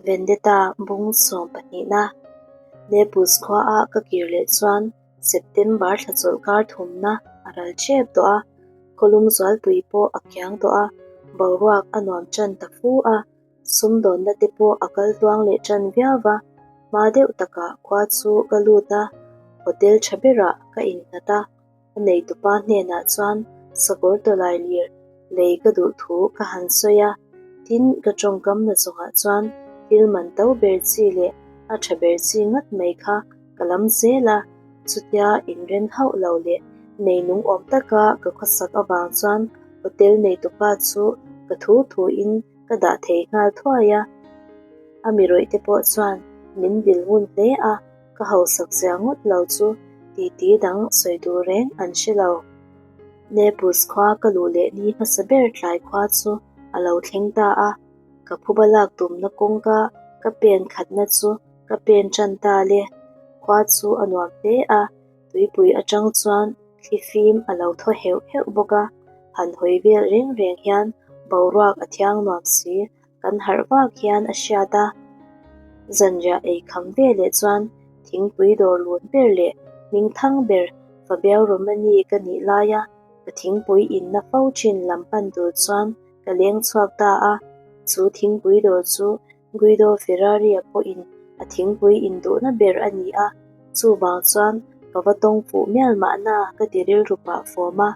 Vendetta bung sawm pahnihna Naples khuaah ka kir leh chuan September thla chawlhkar thumna a ral tep tawh a, khawlum zualpui pawh a kiang tawh a, boruak a nuam tan ta fu a, sumdawnna te pawh a kal tluang leh tan viau va, hma deuh takah khua chu ka lut a, hotel tha berah ka innghat a. A neitupa hnenah chuan sakawr tawlai lir lei ka duh thu ka han sawi a, tin ka tawngkam na zawngah chuan thil man to ber chi leh a tha ber chi ngat mai kha ka lam zel a, chutia inren hauh lo leh nei nung awm taka ka khawsak avang chuan hotel neitupa chu ka thu thuin ka dah thei nghal thuai a, a mi rawih te pawh chuan min vil ngun hle a. Ka hausak zia ngawt lo chu titi dang sawi duh reng an hre lo. Naples khua ka luh leh ni hmasa ber tlai khua chu a lo thleng ta a, ka phuba lak tumna kawngka ka pen khatna chu ka pen tan ta le. Khua chu a nuam hle a, tuipui atang chuan thli fim a lo thaw heuh heuh bawk a, han hawi vel reng reng hian boruak a thiang nuam si. Kan harh vak hian a hriat a, zanriah ei kham ve leh chuan thingpui dawr lut ber leh hmingthang ber Fabio Romani ka nih laia ka thingpui inna fo thin lam pan tur chuan ka leng chhuak ta a, chu thingpui dawr chu Guido Ferrari-a pawhin a thingpui induhna ber a ni a, chuvang chuan ka va tawng fuh mial mahna ka ti rilru pah fawm a,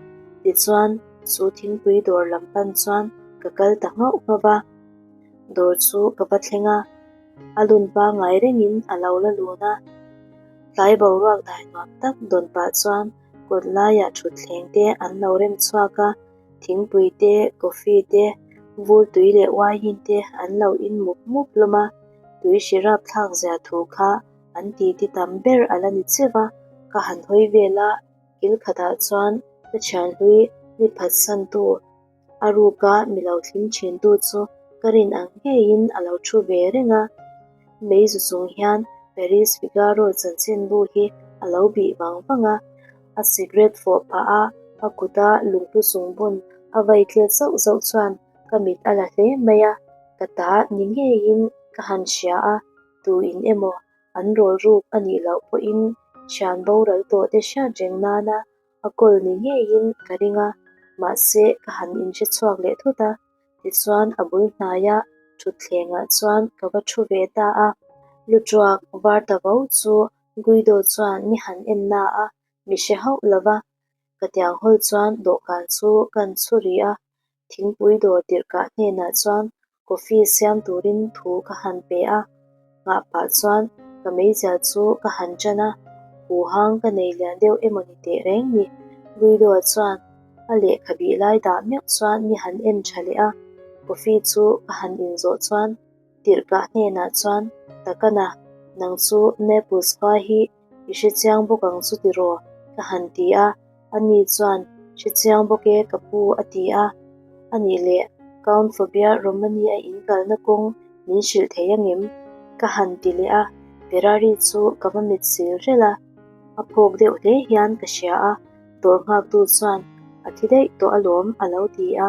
tichuan chu thingpui dawr lam pan chuan ka kal ta nghauh nghauh va, dawr chu ka va thleng a, a lun pangngai rengin a lo la lun a, tlai boruak dai nuam tak dawn pah chuan kawt laiah thutthleng te an lo rem chhuak a, thingpui te, coffee te, vur tui leh wine te an lo in mup mup hlawm a, tui hrerap thlak zia thu kha an titi tam ber a la ni cheu a, ka han hawi vel a, kil khatah chuan ka thianhlui mi phatsantu A ruka mi lo thlim thintu chu ka rin ang ngeiin a lo thu ve reng a, meizu chung hian Paris Figaro chanchinbu hi a lo bih vang vang a, a cigarette fawh phah a, a kuta lunghlu chung bun a vai tlet zauh zauh chuan ka mit a la hle mai a, ka ta ni ngeiin ka han hria a, tuin emaw an rawl ruk a nih loh pawhin thian boral tawh te hriat reng nana A kawl ni ngeiin ka ring a, mahse ka han inhre chhuak leh thut a, tichuan a bul hnaia thutthlengah chuan ka va thu ve ta a. Lutruak var ta vo chu Guido chuan mi han en na a, mi hre hauh lo va, ka tiang hawl chuan dawhkan chu kan chhu rih a, Thingpui dawr tirhkah hnenah chuan coffee siam turin thu ka han pe a, nghah pah chuan ka meizial chu ka han ṭan a, huhang ka nei lian deuh emaw ni teh reng ni. Guido-a chuan a lehkha bih lai dah meuh chuan mi han en ṭha leh a, coffee chu ka han inzawh chuan tirhkah hnenah chuan Takana, nang chu Naples khua hi I hre chiang bawk ang chu tiraw? ka han ti a, ani chuan Hre chiang bawk e ka pu a ti a. Anih leh Count Fabia Romani a in kalna kawng min hrilh thei angem? ka han ti leh a, Ferrari chu ka va mit sil rel a, a phawk deuh hle hian ka hria a, dawr nghaktu chuan A thi daih tawh alawm a lo ti a,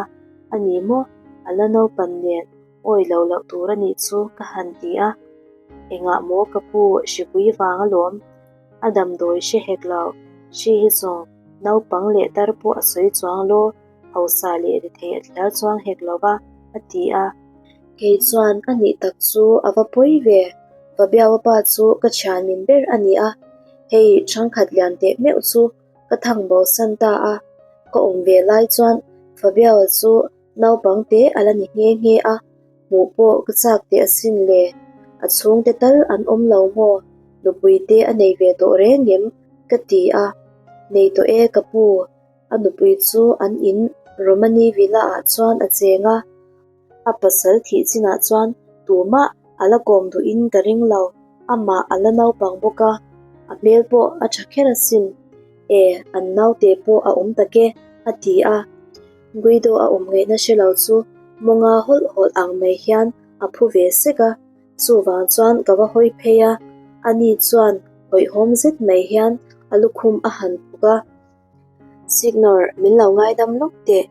ani maw a la naupan nen Awi lo loh tur a nih chu ka han ti a, engah maw ka pu hripui vang alawm, a damdawi hre hek lo, hri hi zawng naupang leh tar pawh a sawi chuang law, hausa leh rethei a thliar chuang hek lo va, a ti a. Kei chuan a nih tak chu a va pawi ve, Vabiaua pa chu ka thian min ber a ni a, hei thangkhat lian teh meuh chu ka thang bosan ta a, ka awm ve lai chuan Fabiaua chu Naupang te a la ni nghe nghe a, hmuh pawh ka chak teh asin le. A chhungte tal an awm lo maw? Nupui te a nei ve tawh reng em? ka ti a. Nei tawh e ka pu. A nupui chu an in Romani Villa ah chuan a cheng a. A pasal thih chinah chuan tumah a la kawm duhin ka ring lo. Amah a la naupang bawk a, a hmel pawh a tha kher asin. E, an naute pawh a awm tak e, a ti a. Guido a awm ngaihna hre lo chu mawnga hawlh hawlh ang mai hian a phu ve sek a, chuvang chuan ka va hawi phei a, ani chuan hawihhawm zet mai hian a lukhum a han puk a. Signor, min lo ngaidam lawk teh,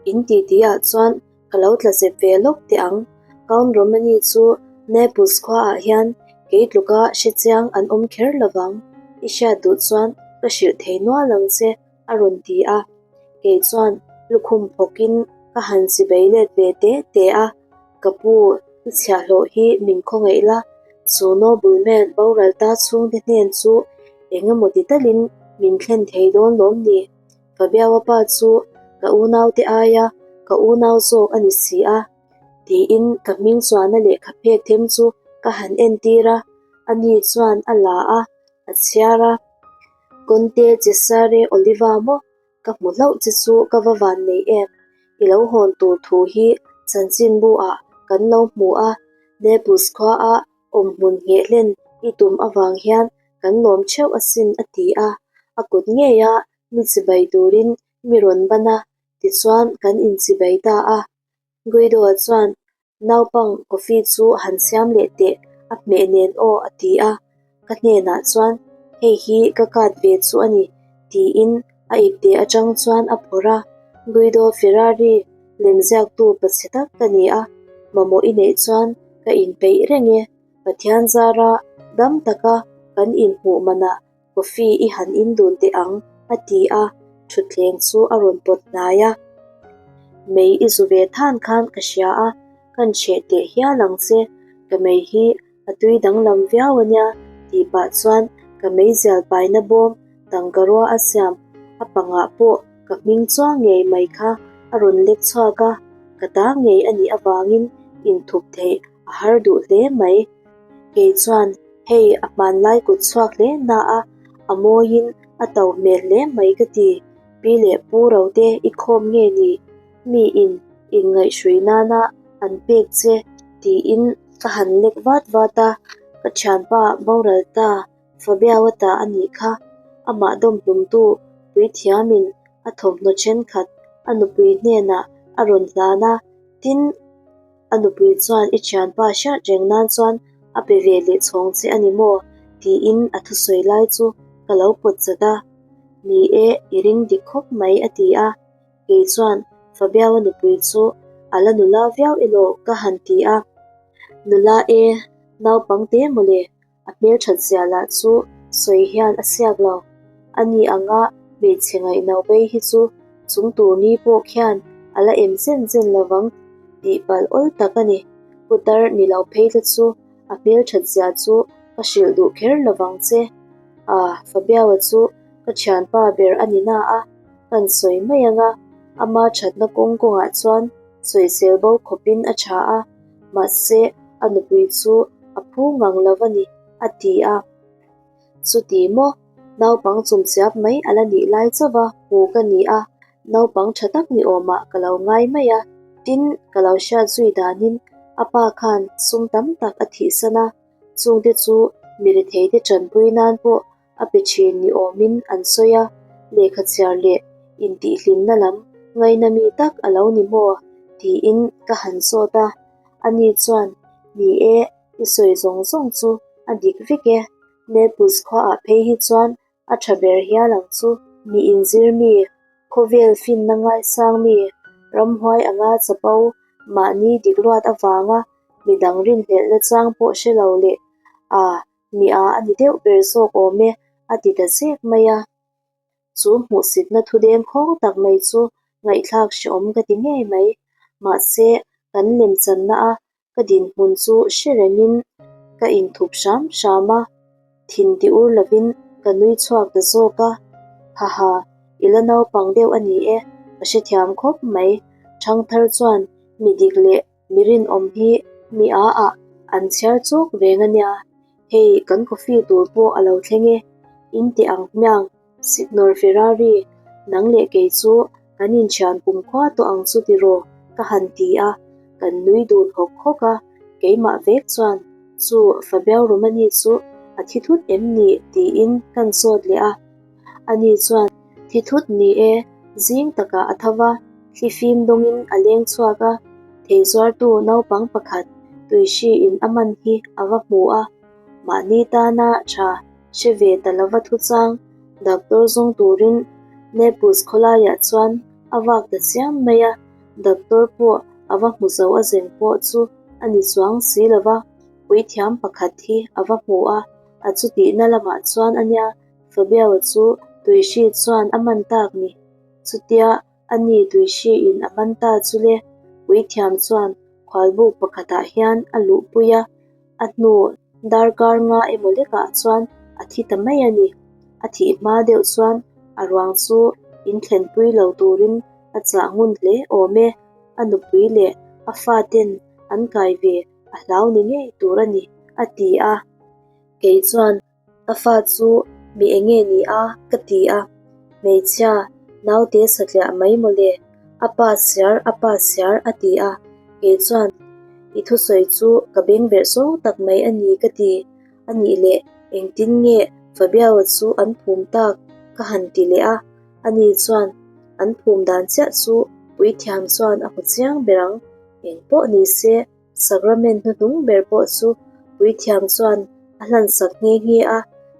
in titi ah chuan ka lo tla zep ve lawk teh ang, Count Romani chu Naples khuaah hian kei tluka hre chiang an awm kher lovang, i hriat duh chuan ka hrilh thei nual ang che, a rawn ti a. Kei chuan lukhum phawkin ka han chibei let ve te te a, Ka pu, i chhiahhlawh hi min khawngaih la, chu nobleman boral ta chhungte hnen chu eng emaw ti talin min thlen thei dawn lawm ni? Fabiaua pa chu ka unaute aia ka unau zawk a ni si a, tiin ka hming chuana lehkha phek them chu ka han entir a, ani chuan a la a, a chhiar a. Conte Cesare Oliva maw? Ka hmu hlauh che chu ka va van nei em? I lo hawn tur thu hi chanchinbu ah kan lo hmu a, Naples khua a awmhmun ngheh hlen i tum avang hian kan lawm theuh asin a ti a, a kut ngei a mi chibai turin mi rawn ban a, tichuan kan inchibai ta a. Guido-a chuan Naupang coffee chu han siam leh teh a hmeh nen aw a ti a, ka hnenah chuan hei hi ka cut ve chu a ni tiin a ipte atang chuan a phawrh a, Guido Ferrari lemziaktu pachhe tak ka ni a, mamawh i neih chuan ka inpeih reng e, Pathian zara dam taka kan inhmuh manah Coffee i han in dun teh ang, a ti a, thutthleng chu a rawn pawt hnai a. Mei i zu ve than khan ka hria a, kan chheh teh hial ang che, ka mei hi a tui danglam viau a nia tih pah chuan ka meizial paina bawm tangkarua a siam a pangah pawh ka hming chuang ngei mai kha a rawn lek chhuak a, ka ta ngei a nih avangin inthup theih a har duh hle mai. Kei chuan hei a hmanlai kut chhuak hle na a, a mawiin a to hmel hle mai ka ti. Pi leh Pu Rote i khawm nge ni? Mi in inngaihhrui nana an pek che tiin ka han lek vat vat a, ka thianpa boral ta Fabiaua ta a nih kha. Amah dawmhlumtu puithiamin a thawmhnaw thenkhat a nupui hnenah a rawn hlan a, tin, A nupui chuan i thianpa hriat reng nan chuan a pe ve leh chhawng che a ni maw? tiin a thusawi lai chu ka lo pawt chat a. Ni e, i ring dik khawp mai a ti a. Kei chuan Fabiaua nupui chu a la nula viau elaw ka han ti a. Nula e, naupang te mawle, A hmelthat zia lah chu sawi hian a siak lo. A ni anga hmeichhe ngaihno bei hi chu chung tur ni pawh khian a la em chen chen lovang tih palh awl tak a ni. Putar ni lo phei te chu a hmelthat zia chu ka hrilh duh kher lovang che. A, Fabiaua chu ka thianpa ber a ni na a, kan sawi mai anga ama thatna kawng kawngah chuan sawisel bo khawpin a tha a, mahse a nupui chu a phu ngang lo a ni, a ti a. Chuti maw, naupang chumchiap mai a la nih lai chauh va hmu ka ni a, naupang tha tak ni awmah ka lo ngai mai a, tin ka lo hriat zui danin a pa khan sum tam tak a thihsan a, chungte chu mi retheite tanpui nan pawh a pe thin ni awmin an sawi a, lehkha chhiar leh intihhlimna lam ngaina mi tak a lo ni maw? tiin ka han zawt a, ani chuan, Ni e, i sawi zawng zawng chu a dik vek e, Naples khuaah phei hi chuan a tha ber hial ang chu, mi inzir mi, khawvel finna ngaisang mi, ramhuai anga chapo, mahni dik luat avanga midang rinhlelhna chang pawh hre lo leh a Nia a ni deuh ber zawk awm e, a ti ta zek mai a. Chu hmuhsitna thu deng khawng tak mai chu ngaihthlak hrehawm ka ti ngei mai. Mahse, kan lemchanna a ka dinhmun chu hre rengin ka inthup hram hram a, thin ti ur lovin ka nui chhuak ta zawk a. Haha, i la naupang deuh a ni e, ka hrethiam khawp mai. Thangthar chuan mi dik leh Mi rinawm hi mi a ah an chhiar chawk reng a nia, hei kan coffee tur pawh a lo thleng e, in ti ang hmiang, Signor Ferrari, nang leh kei chu kan inthian kumkhua tawh ang chu tiraw ka han ti a, kan nui dun hawk hawk a, keimah vek chuan chu Fabio Romani chu a thi thut em ni tiin kan zawt leh a, ani chuan Thi thut ni e, zing takah a tho va, thlifim dawngin a leng chhuak a, thei zuartu naupang pakhat tuihriin a man hi a va hmu a, mahni tana tha hre ve ta lova thuchang doctor zawng turin Naples khawlaiah chuan a vak ta chiam mai a, doctor pawh a va hmu zo a zeng pawh chu a ni chuang si lova. Puithiam pakhat hi a va hmu a, a chutihna lamah chuan a nia Fabio-a chu tuihri chuan a man tak ni. Chutia a ni tuihriin a man ta chu le, puithiam chuan khualbuk pakhatah hian a luhpui a, a hnu darkar nga emaw lekah chuan a thi ta mai a ni. A thih hma deuh chuan a ruang chu inthlenpui lo turin a chah ngun hle awm e, a nupui leh a faten an kai ve a hlau ni ngei tur a ni, a ti a. Kei chuan a fa chu mi eng nge ni a? ka ti a. Hmeichhia, naute satliah mai mawle, a pa siar, a pa siar, a ti a. Kei chuan i thusawi chu ka beng verh zawng tak mai a ni ka ti. A nih leh engtin nge Fabiao chu an phum tak? ka han ti leh a. Ani chuan an phum dan chiah chu puithiam chuan a hmu chiang ber ang. Eng pawh ni se, Sacrament hnuhnung ber pawh chu puithiam chuan a hlansak nghe nghe a,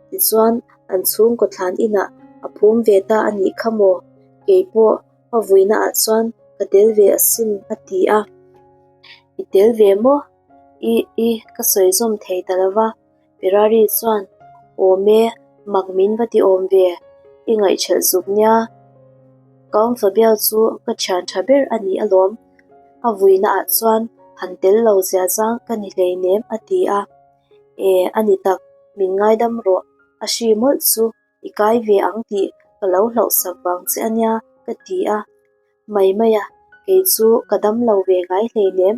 tichuan an chhungkaw thlan inah a phum ve ta a nih kha maw? Kei pawh a vuinaah chuan ka tel ve asin a ti a. I tel ve maw? I, i, ka sawi zawm thei ta lo va. Ferrari chuan, Awm e, mak min va ti awm ve, i ngaihchelh zuk nia. Count Fabial chu ka thian tha ber a ni alawm, a vuinaah chuan han tel lo zia zang ka ni hleinem a ti a. E, a ni tak, min ngaidam rawh, a hri mawlh chu i kai ve ang tih ka lo hlauhsak vang che a nia ka ti a. Mai mai a, kei chu ka dam lo ve ngai hleinem,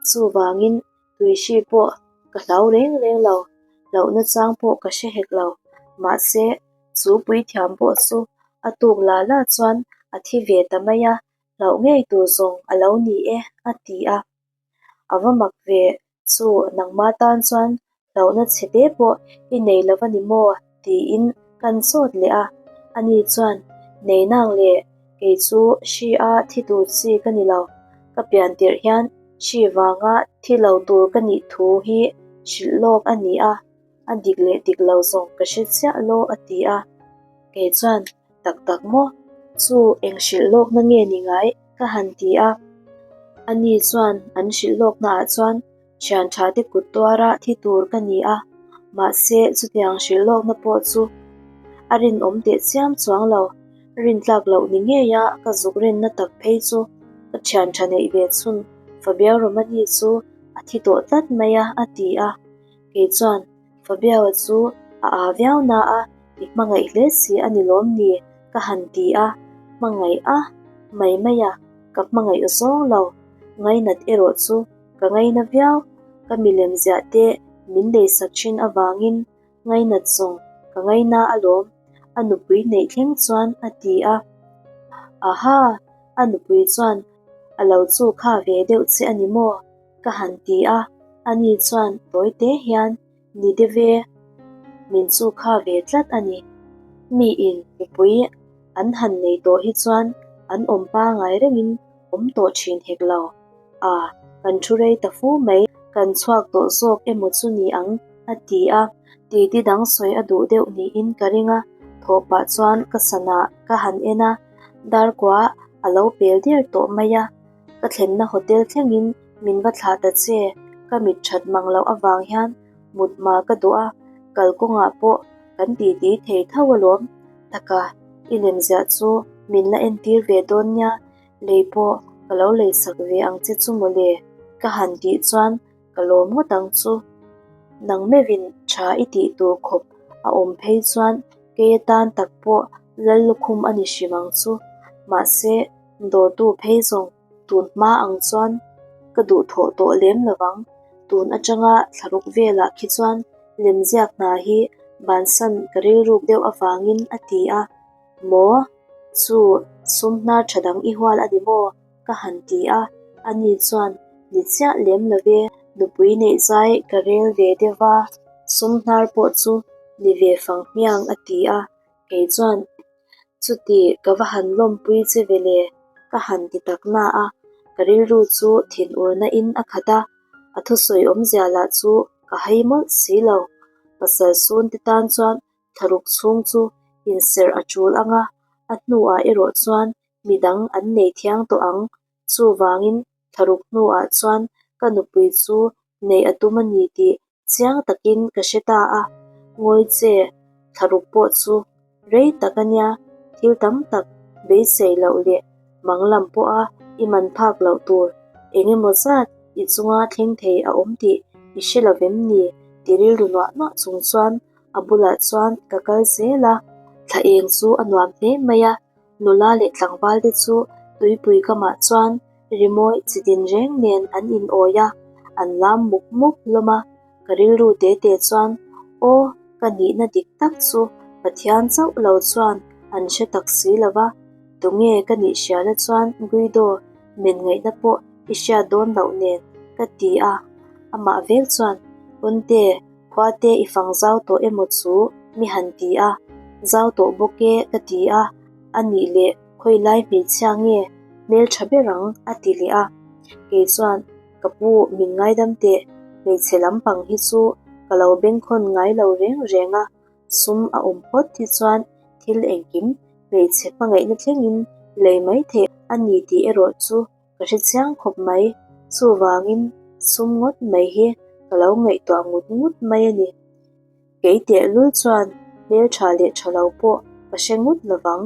chuvangin Tuihri pawh ka hlau reng reng lo, hlauhna chang pawh ka hre hek lo. Mahse, chu puithiam pawh chu a tuk la la chuan a thi ve ta mai a, hlauh ngei tur zawng a lo ni e, a ti a. A va mak ve, chu nangma tan chuan hlauhna chhe te pawh i nei lo a ni maw? tiin kan chawt leh a. Ani chuan, Nei nang le, kei chu hri a thi tur chi ka ni lo, ka pian tirh hian Hri vanga thi lo tur ka nih thu hi hrilh lawk a ni a, a dik leh dik lo zawng ka hre chiah lo a ti a. Kei chuan, Tak tak maw? Chu eng hrilh lawkna nge ni ngai? ka han ti a. Ani chuan an hrilh lawknaah chuan thian tha te kut tuara thi tur ka ni a, mahse chutiang hrilh lawkna pawh chu a rinawm teh chiam chuang lo. Rintlak loh ni ngeia ka zuk rinna tak phei chu ka thian tha neih ve chhun Fabio Romani chu a thi tawh tlat mai a, a ti a. Kei chuan Fabio chu a aa viau na a, i hmangaih hle si a ni lawm ni? ka han ti a, hmangaih a mai mai a, ka hmangaih zawng lo. Ngainat erawh chu ka ngaina viau, ka milem ziah te min leisak thin avangin Ngainat zawng ka ngaina alawm, a nupui neih thleng chuan a ti a. Aha! A nupui chuan a lo chu kha ve deuh che a ni maw? Ka han ti a, ani chuan tawi te hian ni deuh e, min chu kha ve tlat a ni. Miin nupui an han nei tawh hi chuan an awm pangai rengin awm tawh thin hek lo. A, kan thu rei ta fu mai, kan chhuak tawh zawk emaw chu ni ang, a ti a. Titi dang sawi a duh deuh niin ka ring a, thawh pah chuan ka sanah ka han en a, darkua a lo pel der tawh mai a. Ka thlenna hotel thlengin min va thlah ta che, ka mit that mang loh avang hian mut hma ka duh a, kalkawngah pawh kan titi thei tho alawm. Taka, i lemziah chu min la entir ve dawn nia, Lei pawh ka lo lei sak ve ang che chu mawle, ka han tih chuan ka lawm ngawt ang chu. Nang meuhin tha i tih tur khawp a awm phei chuan kei atan tak pawh lal lukhum a ni hrim ang chu. Mahse, dawrtu phei zawng tun hma ang chuan ka duhthawh tawh lem lo vang. Tun atanga thlaruk velah khi chuan lemziak hna hi bansan ka rilruk deuh avangin a ti a. Maw? Chu, sum hnar tha dang i hual a ni maw? ka han ti a, ani chuan, Ni chiah lem lo ve, nupui neih zai ka rel ve deuh va, sum hnar pawh chu ni ve fang hmiang a ti a, kei chuan, Chuti, ka va han lawmpui che ve le, ka han ti tak na a, ka rilru chu thinurna in a khat a, a thusawi awmzia lah chu ka hai mawlh si lo, pasal sun te tan chuan Thlaruk chhung chu inserh a tul ang a, a hnuah erawh chuan midang an nei thiang tawh ang. Chuvangin thlaruk hnuah chuan ka nupui chu neih a tum a ni tih chiang takin ka hre ta a, ngawi che thlaruk pawh chu rei tak a nia, thil tam tak beisei loh leh mang lam pawha i man phak loh tur eng emaw zat i chunga thleng thei a awm tih i hre lo vem ni ti rilru nuah nuah chung chuan a bulah chuan ka kal zel a, thla eng chu a nuam hle mai a, nula leh tlangval te chu tuipui kamah chuan rimawi chi din reng nen an inawi a, an lam mup mup hlawm a, ka rilru te te chuan aw ka nihna dik tak chu Pathian chauh lo chuan an hre tak si lo va, tunge ka nih hriala chuan Guido men ngaihna pawh i hriat dawn loh nen ka ti a, amah vek chuan Conte Khuate i fang zau tawh emaw chu mi han ti a, zau tawh bawk e ka ti a, a nih leh khawilai hmeichhia nge hmeltha ber ang a ti leh a, kei chuan ka pu min ngaidam teh hmeichhe lampang hi chu ka lo bengkhawn ngai lo reng reng a, sum a awm phawt hi chuan thil engkim hmeichhe hmangaihna thlengin lei mai theih a ni tih erawh chu Ka hre chiang khawp mai, chuvangin sum ngawt mai hi ka lo ngaihtuah ngut ngut mai a ni. Kei tehlul chuan hmeltha leh tha lo pawh ka hre ngut lovang,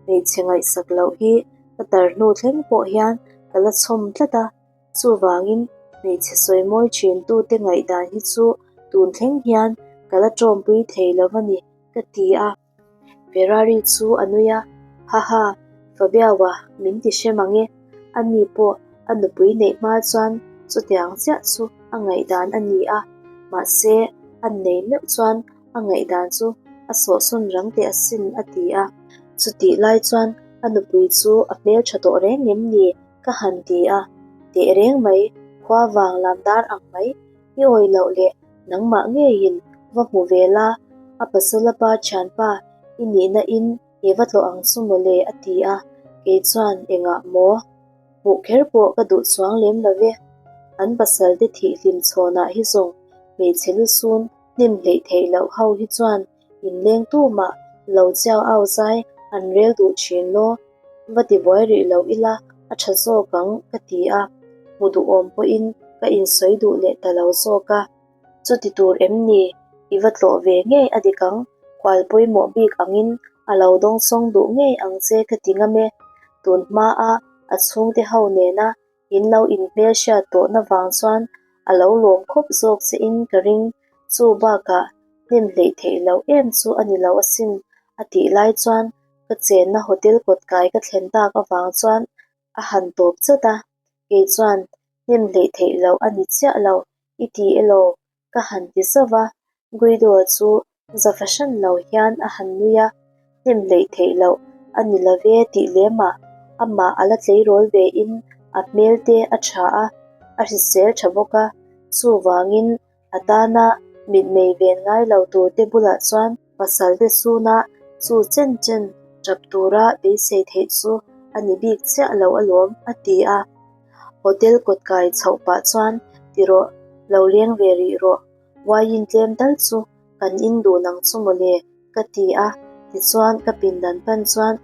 hmeichhe ngaihsak loh hi ka tar hnu thleng pawh hian ka la chhawm tlat a, chuvangin hmeichhe sawi mawi thin tute ngaihdan hi chu tun thleng hian ka la tawmpui thei lo a ni ka ti a. Ferrari chu a nui a, Haha, Fabiaua min ti hre mang e, ani pawh a nupui neih hma chuan chutiang chiah chu a ngaihdan a ni a, mahse an nei meuh chuan a ngaihdan chu a sawhsawn rang teh asin a ti a. Chutih lai chuan a nupui chu a hmeltha tawh reng em ni ka han ti a, teh reng mai, khua vang lam dar ang mai I awi loh leh nangmah ngeiin va hmu ve la, a pasala pa thianpa i nihna in i va tlawh ang chu mawle a ti a, kei chuan engah maw? Hmuh kher pawh ka duh chuang lem lo ve, an pasal te thih hlim chhawnah hi zawng hmeichhe lusun hnem hleih theih loh ho hi chuan inleng tumah lo chiau au zai an rel duh thin law, va ti buai rih lo ila a tha zawk ang ka ti a, hmu duhawm pawhin ka insawi duh leh ta lo zawk a. Chuti tur em ni? I va tlawh ve ngei a dik ang, khual pawimawh bik angin a lo dawngsawng duh ngei ang che ka ti ngam e. Tun hmaa a chhungte ho nena In lo inhmel hriat tawhna vang chuan a lo lawm khawp zawk che in ka ring, chu bakah hnem hleih theih loh em chu a ni lo asin a tih lai chuan ka chenna hotel kawt kai ka thlen tak avang chuan a han tawp chat a, kei chuan hnem hleih theih loh a ni chiah lo i ti elaw Ka han ti zauh a, Guido-a chu za fahran lo hian a han nui a, hnem hleih theih loh a ni lo ve tih lemah amah a la tleirawl ve in a hmel te a tha a, a hrisel tha bawk a, chuvangin a tana mitmei ven ngai lo tur te bulah chuan pasal te suna chu chen chen tap tura beisei theih chu a ni bik chiah lo alawm a ti a. Hotel kawt kai chhoh pah chuan ti rawh, lo leng ve rih rawh, wine tlem tal chu kan in duh nang chu mawle ka ti a, tichuan ka pindan pan chuan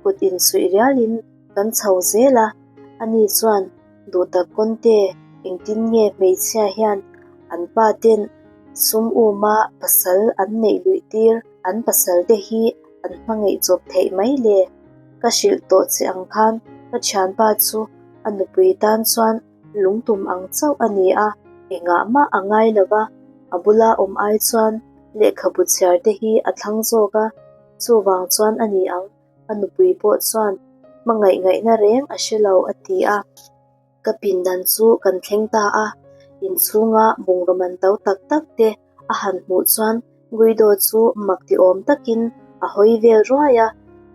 kut insuih rialin kan chho zel a, ani chuan duhtak Conte engtin nge hmeichhia hian an pa ten sum uma pasal an neih luih tir an pasal te hi an hmangaih chawp theih mai le? Ka hrilh tawh che ang khan ka thianpa chu a nupui tan chuan lungtum ang chauh a ni a, engah mah a ngai lo va, a bula awm ai chuan lehkhabu chhiar te hi a thlang zawk a, chuvang chuan a ni ang a nupui pawh chuan hmangaih ngaihna reng a hre lo a ti a. Ka pindan chu kan thleng ta a, inchhunga bungraw man to tak tak te a han hmuh chuan Guido chu mak ti awm takin a hawi vel ruai a,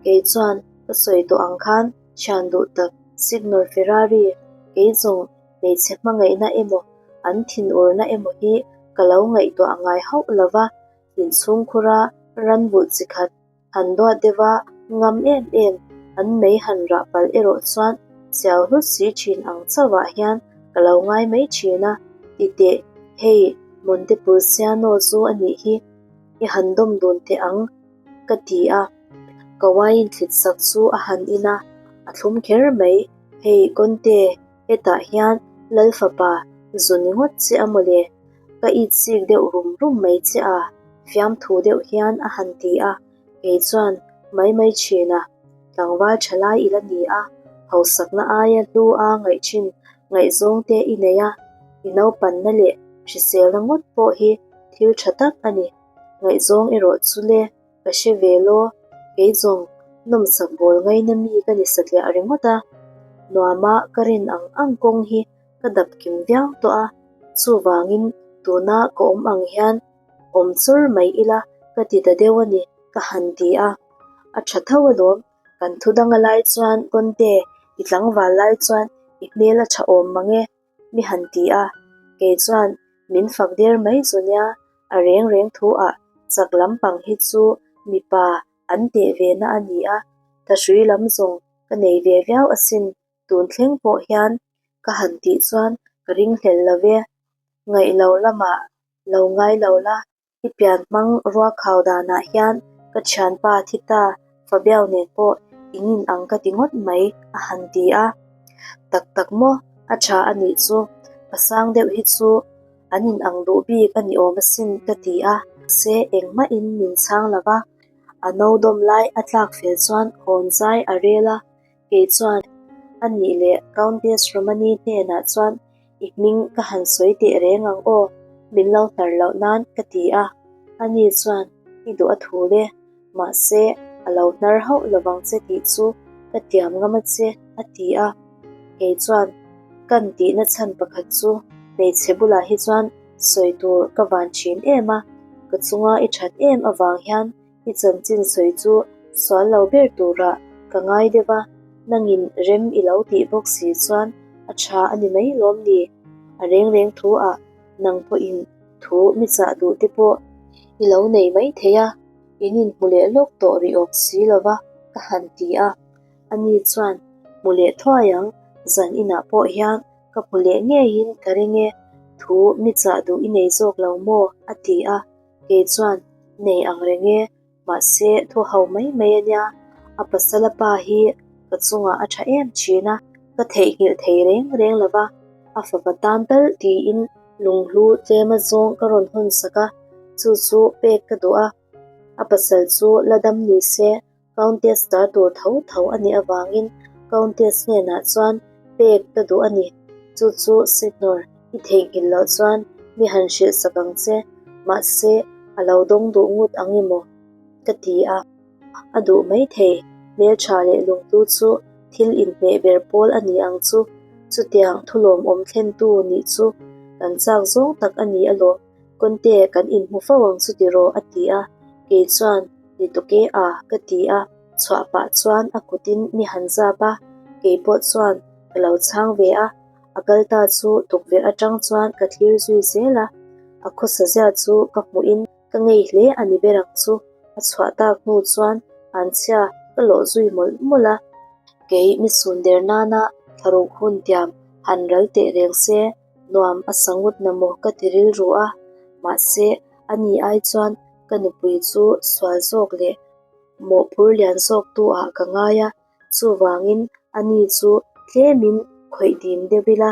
kei chuan ka sawi tawh ang khan thian duh tak Signor Ferrari, kei zawng hmeichhe hmangaihna emaw an thinurna emaw hi ka lo ngaihtuah ngai hauh lova, inchhungkhura ranvulh chi khat Han duat deuh a, ngam em em, an mei han rah palh erawh chuan chiau hlut si thin ang chauhah hian ka lo ngai mai thin a, ti teh, hei Montepulciano chu a nih hi, i han dawm dun teh ang, ka ti a. Ka wine thlit sak chu a han in a, a thlum kher mai, hei Conte, hetah hian Lal fapa zu ni ngawt che a mawle. Ka itsik deuh rum rum mai che a, fiamthu deuh hian a han ti a, kei chuan mai mai thin a, tlangval tha lai i la ni a, hausakna aia hlu a ngaih thin ngaihzawng te i nei a, i naupanna leh hriselna ngawt pawh hi thil tha tak a ni, ngaihzawng erawh chu le ka hre ve law, kei zawng nawmsak bawl ngaina mi ka ni satliah ringawt a, nuama ka rin ang ang kawng hi ka dap kim viau tawh a, chuvangin tuna ka awm ang hian awm chur mai ila ka ti ta deuh a ni ka han ti a, a tha tho alawm, kan thu danga lai chuan Conte i tlangval lai chuan i hmel a tha awm mang e mi han ti a, kei chuan min fak der mai chu nia, a reng reng thu ah chak lampang hi chu mipa an teh ve na a ni a, thahrui lam zawng ka nei ve viau asin Tun thleng pawh hian ka han tih chuan ka ringhlel lo ve. Ngaih lo lamah lo ngai lo la, i pian hmang ruakhau danah hian ka thianpa thi ta Fabiau nen pawh in in ang ka ti ngawt mai a han ti a. Tak tak maw a tha a nih chu, pa sang deuh hi chu an in ang duh bik a ni awm asin ka ti a. Se engmahin min chhang lo va, a no dawm lai a tlak fel chuan hawn zai a rel a. Kei chuan, A nih leh Countess Romani hnenah chuan i hming ka han sawi teh reng ang aw, min lo hnar loh nan ka ti a. Ani chuan, I duh a thul e, mahse a lo hnar hauh lovang che tih chu ka tiam ngam a che, a ti a. Kei chuan, Kan tihna chhan pakhat chu hmeichhe bulah hi chuan sawi tur ka van thin em a, ka chunga i that em avang hian I chanchin sawi chu sual lo ber turah ka ngai deuh a, nangin rem i lo tih bawk si chuan a tha a ni mai lawm ni? A reng reng thu ah nang pawhin thu mi chah duh te pawh i lo nei mai thei a, in inhmu leh lawk tawh rih awk si lo va ka han ti a. Ani chuan hmu leh thuai ang, zan inah pawh hian ka hmu leh ngeiin ka ring e, thu mi chah duh i nei zawk lo maw? a ti a. Kei chuan nei ang reng e, mahse thu ho mai mai a nia, a pasala pa hi ka chungah a tha em thin a, ka theihnghilh thei reng reng lo va, a fapa tan tal tiin lunghlu tlem a zawng ka rawn hawn sak a, chu chu pek ka duh a, a pasal chu la dam ni se Countess ta tur tho tho a nih avangin Countess hnenah chuan pek ka duh a ni. Chu chu Signor, i theihnghilh loh chuan mi han hrilh sak ang che, mahse a lo dawng duh ngut ang emaw? ka ti a. A duh maithei, hmeltha leh lungtu chu thil inhmeh ber pawl a ni ang chu. Chutiang thulawmawm thlentu nih chu kan chak zawng tak a ni alawm. Conte kan inhmu fo ang chu tiraw? a ti a, kei chuan Ni tawk e a ka ti a, chhuah pah chuan a kutin mi han zap a, kei pawh chuan ka lo chhang ve a, a kal ta chu tukverh atang chuan ka thlir zui zel a, a khawsa zia chu ka hmuhin ka ngei hle a ni ber ang chu, a chhuah tak hnu chuan anchhia ka lawh zui mawlh mawlh a, kei mi sun der nana thlaruk hun tiam han ral teh reng se. Nuam a sa ngut na maw ka ti rilru a, mahse ani ai chuan ka nupui chu sual zawk leh mawhphur lian zawk tu ah ka ngai a, chuvangin ani chu tlemin khawih dim deuh ila,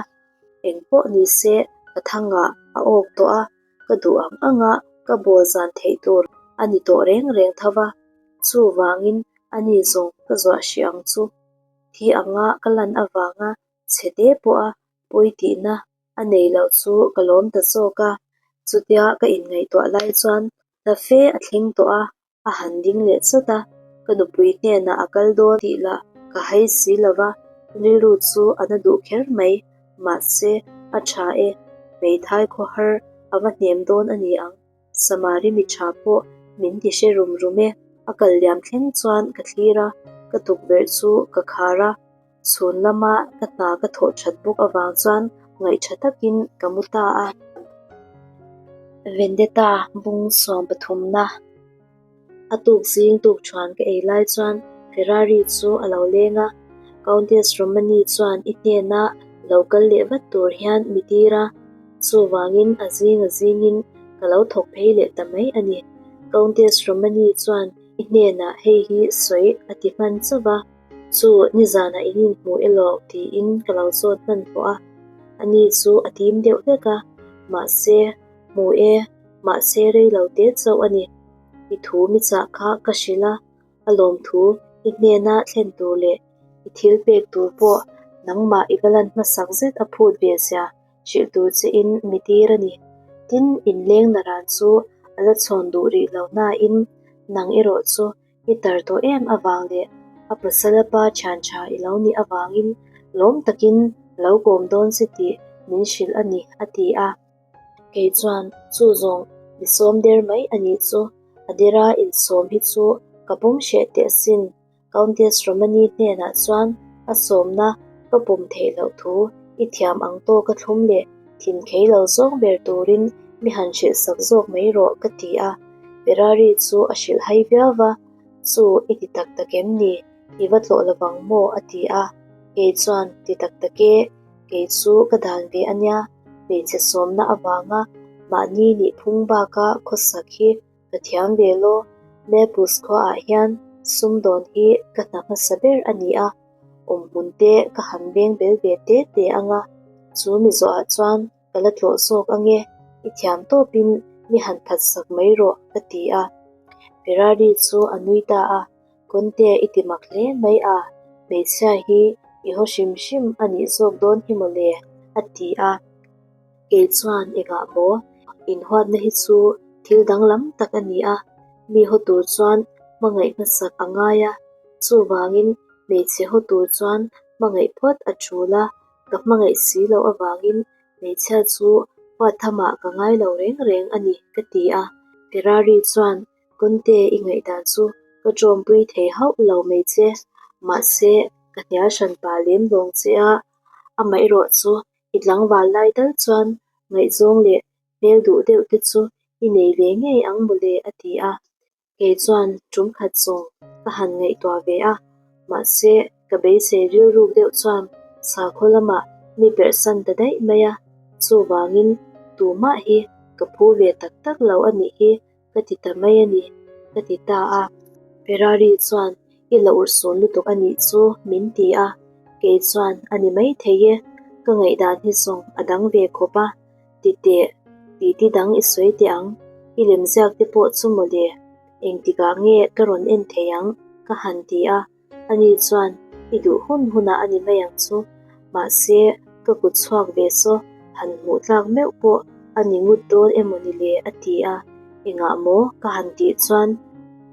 engpawh ni se ka thangah a awk tawh a, ka duh ang anga ka bawl zan theih tur a ni tawh reng reng tho va, chuvangin ani zawng ka zuah hrih ang chu thi anga ka lan avanga chhe te pawha pawi tihna a nei loh chu ka lawm ta zawk a, chutia ka inngaihtuah lai chuan hla fe a thleng tawh a, a han ding leh chawt a, ka nupui hnenah a kal dawn tih lah ka hai si lo va, rilru chu a na duh kher mai, mahse a tha e, hmeithai khawhar a va hnem dawn a ni ang, Samari mi tha pawh min ti hre rum rum e, a kal liam thleng chuan ka thlir a, ka tukverh chu ka khar a. Chhun lama ka hna ka thawh that bawk avang chuan ngaihṭha takin ka mu ta a. Vendetta bung suam pathumna a tuk zing tuk thuan ka ei lai chuan Ferrari chu a lo leng a, Countess Romani chuan i hnena lo kal leh vat tur hian mi tir a, chuvangin a zing a zingin ka lo thawk phei leh ta mai a ni. Countess Romani chuan i hnenah hei hi sawi a ti hman chauh va. Chu nizanah in inhmu elaw tiin ka lo zawt hman pawh a, ani chu a tim deuh hlek a, mahse. Hmu e, mahse rei lo te chauh a ni. I thu mi chah kha ka hrilh a, a lawmthu i hnena thlen tur leh i thil pek tur pawh nangmah i va lan hmasak zet a phut ve zia hrilh tur che in mi tir a ni. Tin, inleng naran chu a la chhawn duh rih lo nain nang erawh chu i tar tawh em avang leh a pasala pa thian tha i lo nih avangin lawm takin lo kawm dawn che tih min hrilh a ni, a ti a. Kei chuan chu zawng mi sawm der mai a nih chu, a dera insawm hi chu ka pawm hreh teh asin. Countess Romani hnenah chuan a sawmna ka pawm theih loh thu i thiam ang tawka thlum leh thin khei lo zawng ber turin mi han hrilh sak zawk mai rawh ka ti a. Ferrari chu a hrilh hai viau va, Chu i ti tak tak em ni? I va tlawh lovang maw? a ti a. Kei chuan, Ti tak tak e, kei chu ka dan ve a nia, hmeichhe sawmna avanga mahni nih phung baka khawsak hi Ka thiam ve law, Naples khuaah hian sumdawn hi ka hna hmasa ber a ni a, awmhmun te ka han veng bel ve te te ang a, chu mi zawhah chuan ka la tlawh zawk ang e, i thiam tawpin mi han phat sak mai rawh ka ti a. Ferrari chu a nui ta a, Conte i ti mak hle mai a, hmeichhia hi i haw hrim hrim a nih zawk dawn hi mawle a ti a. Kei chuan engah maw? Inhuatna hi chu thil danglam tak a ni a, mi haw tur chuan hmangaih hmasak a ngai a, chuvangin hmeichhe haw tur chuan hmangaih phawt a tul a, ka hmangaih si loh avangin hmeichhia chu huat thamah ka ngai lo reng reng a ni ka ti a. Ferrari chuan Conte i ngaihdan chu ka tawmpui thei hauh lo mai che, mahse ka hnial hran pah lem lawng che a, amaherawh chu I tlangval lai tal chuan ngaihzawng leh hmel duh deuh te chu i nei ve ngei ang mawle a ti a. Kei chuan tum khat zawng ka han ngaihtuah ve a, mahse ka beisei rilruk deuh chuan sakhaw lamah mi perhsan ta daih mai a, chuvangin tumah hi ka phu ve tak tak lo a nih hi ka ti ta mai a ni, ka ti ta a. Ferrari chuan i la urhsun lutuk a nih chu min ti a, kei chuan a ni mai thei e, ka ngaihdan hi zawng a dang ve khawp a, ti teh, titi dang i sawi teh ang, i lemziak te pawh chu mawle, engtikah nge ka rawn en thei ang ka han ti a. Ani chuan, I duh hun hunah a ni mai ang chu. Mahse, ka kut chhuak ve saw han hmuh tlak meuh pawh a ni ngut dawn emaw ni le? a ti a. Engah maw? ka han tih chuan,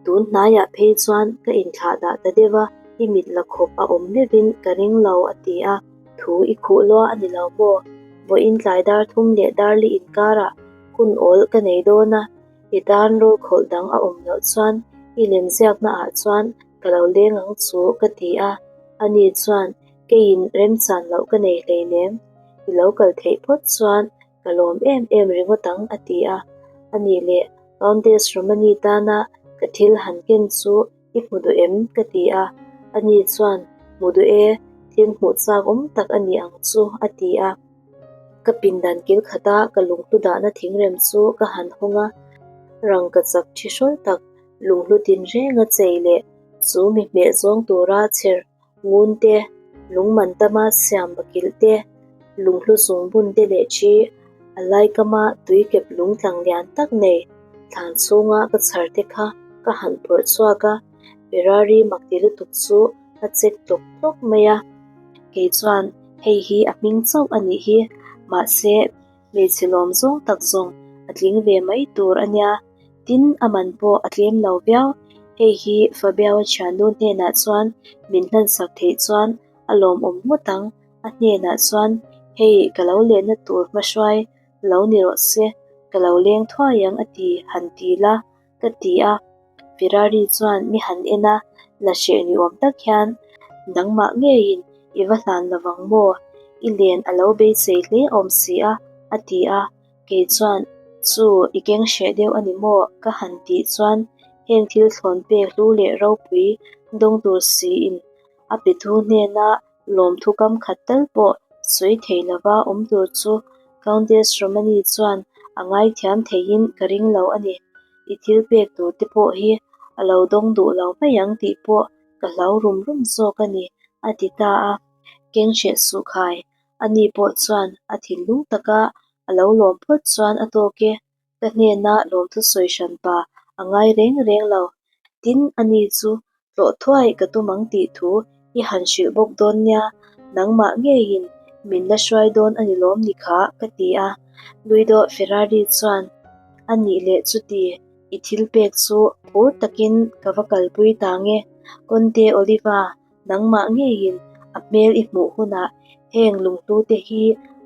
Tun hnaiah phei chuan ka inthlah dah ta deuh a, i mit la khawp a awm meuhin ka ring lo, a ti a. Thu i khuh lua a ni lo maw? Vawiin tlai dar thum leh darli inkarah hun awl ka nei dawn a, i tan rawlkhawlh dang a awm loh chuan i lemziakna ah chuan Ka lo leng ang chu ka ti a, ani chuan keiin remchan loh ka nei hleinem, i lo kal theih phawt chuan ka lawm em em ringawt ang a ti a, anih leh Countess Romani tana ka thil han ken chu i hmu duh em ka ti a, ani chuan hmu duh e, thil hmuh chak awm tak a ni ang chu a ti a. Ka pindan kil khata ka lunghlu dahna thingrem chu ka han hawng a, rangka chak thi hrawl tak Lunghlu tinrenga chei leh chu mi hmeh zawng tura chher ngun te, lungman tama siam bakilh te, lunghlu zungbun te leh thi a laikama tuikep lung tlang lian tak nei thlan chhunga ka chhar te kha ka han phawrh chhuak a, Ferrari mak ti lutuk chu a chek tlawk tlawk mai a. Kei chuan hei hi a hming chauh a nih hi, mahse hmeichhe lawm zawng tak zawng a tling ve mai tur a nia. Tin, a man pawh a tlem lo viau. Hei hi Fabiao thiannu hnenah chuan min hlansak theih chuan a lawmawm ngawt ang. A hnenah chuan, Hei, ka lo lenna tur hmahruai lo ni rawh se, ka lo leng thuai ang a ti, han ti la, ka ti a. Ferrari chuan mi han en a, la hreh ni awm tak hian, Nangmah ngeiin i va hlan lovang maw? I len a lo beisei hle awm si a, a ti a. Kei chuan, Chu, i keng hreh deuh a ni maw? ka han tih chuan heng thil thlawn pek hlu leh ropui dawng tur siin a pethu hnena lawmthu kam khat tal pawh sawi thei lova awm tur chu Countess Romani chuan a ngaithiam theiin ka ring lo a ni. I thil pek tur te pawh hi a lo dawng duh lo mai ang tih pawh ka hlau rum rum zawk a ni, a ti ta a. Keng hreh suh khai, Ani pawh chuan a thinlung taka a lo lawm phawt chuan a tawk e. Ka hnena lawmthu sawi hran pa a ngai reng reng lo. Tin, ani chu tlawh thuai ka tum ang tih thu i han hrilh bawk dawn nia, nangmah ngeiin min la hruai dawn a ni lawm ni kha ka ti a. Guido Ferrari chuan, A nih leh chuti, i thil pek chu phur takin ka va kalpui ta nge, Conte Oliva, nangmah ngeiin a hmel i hmuh hunah heng lunghlu te hi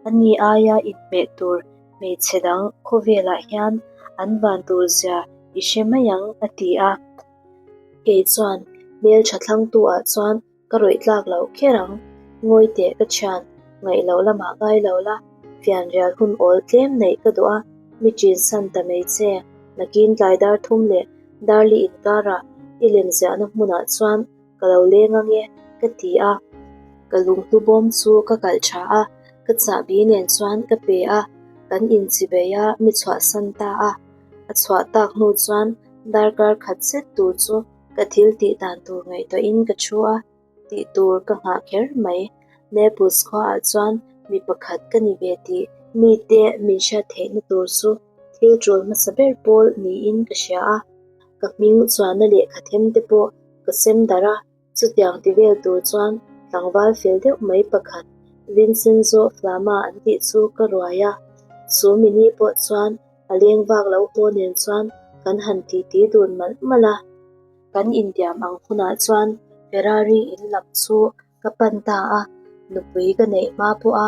a ni aia inhmeh tur hmeichhe dang khawvelah hian an van tur zia i hre mai ang a ti a. Kei chuan hmeltha thlangtu ah chuan ka rawih tlak loh kher ang. Ngawi teh ka thian, ngaih loh lamah ngai lo la, fianrial hun awl tlem neih ka duh a, mi chin san ta mai che. Nakin tlai dar thum leh darli inkarah i lemziahna hmunah chuan ka lo leng ange ka ti a. Ka lunghlu bawm chu ka kalh tha a, ka chahbi nen chuan ka pe a, kan inchibei a mi chhuahsan ta a. A chhuah tak hnu chuan darkar khat zet tur chu ka thil tih dan tur ngaihtuahin ka thu a, tih tur ka nghah kher mai. Naples khuaah chuan mi pakhat ka ni ve tih mite min hriat theihna tur chu thil tul hmasa ber pawl niin ka hria a. Ka hming chuanna lehkha them te pawh ka sem darh a, chutiang ti vel tur chuan tlangval fel deuh mai pakhat Vincenzo Flama an tih chu ka ruai a. Chu mini pawh chuan a leng vak lo haw nen chuan kan han titi dun malh malh a. Kan intiam ang hunah chuan Ferrari in lam chu ka pan ta a, nupui ka neih hma pawha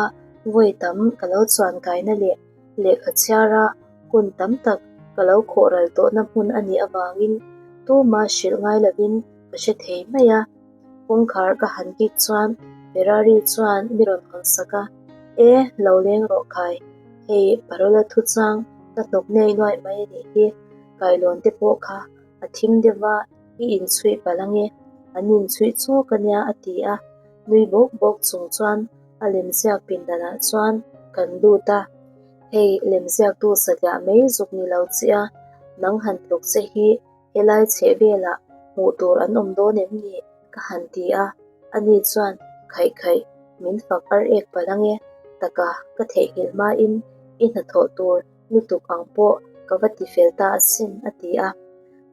vawi tam ka lo chuan kaina leh lehkha chhiara hun tam tak ka lo khawh ral tawhna hmun a nih avangin tuma hrilh ngai lovin ka hre thei mai a. Kawngkhar ka han kik chuan Ferrari chuan mi rawn hawn sak a, E, lo leng rawh khai, hei parola thuchang ka hnawk nei nuaih mai a nih hi, kailawn te pawh kha a thim deuh va, i inchhuih palh ange, an inchhuih chawk a nia a ti a, nui bawk bawk chung chuan a lemziak pindanah chuan kan lut a, hei lemziaktu satliah mai zuk ni lo che a, nang han tluk che hi helai chheh velah hmuh tur an awm dawn em ni ka han ti a, ani chuan khaih khaih min fak ar ek palh ange taka ka theihnghilh hmain i hnathawh tur lutuk ang pawh ka va ti fel ta asin a ti a.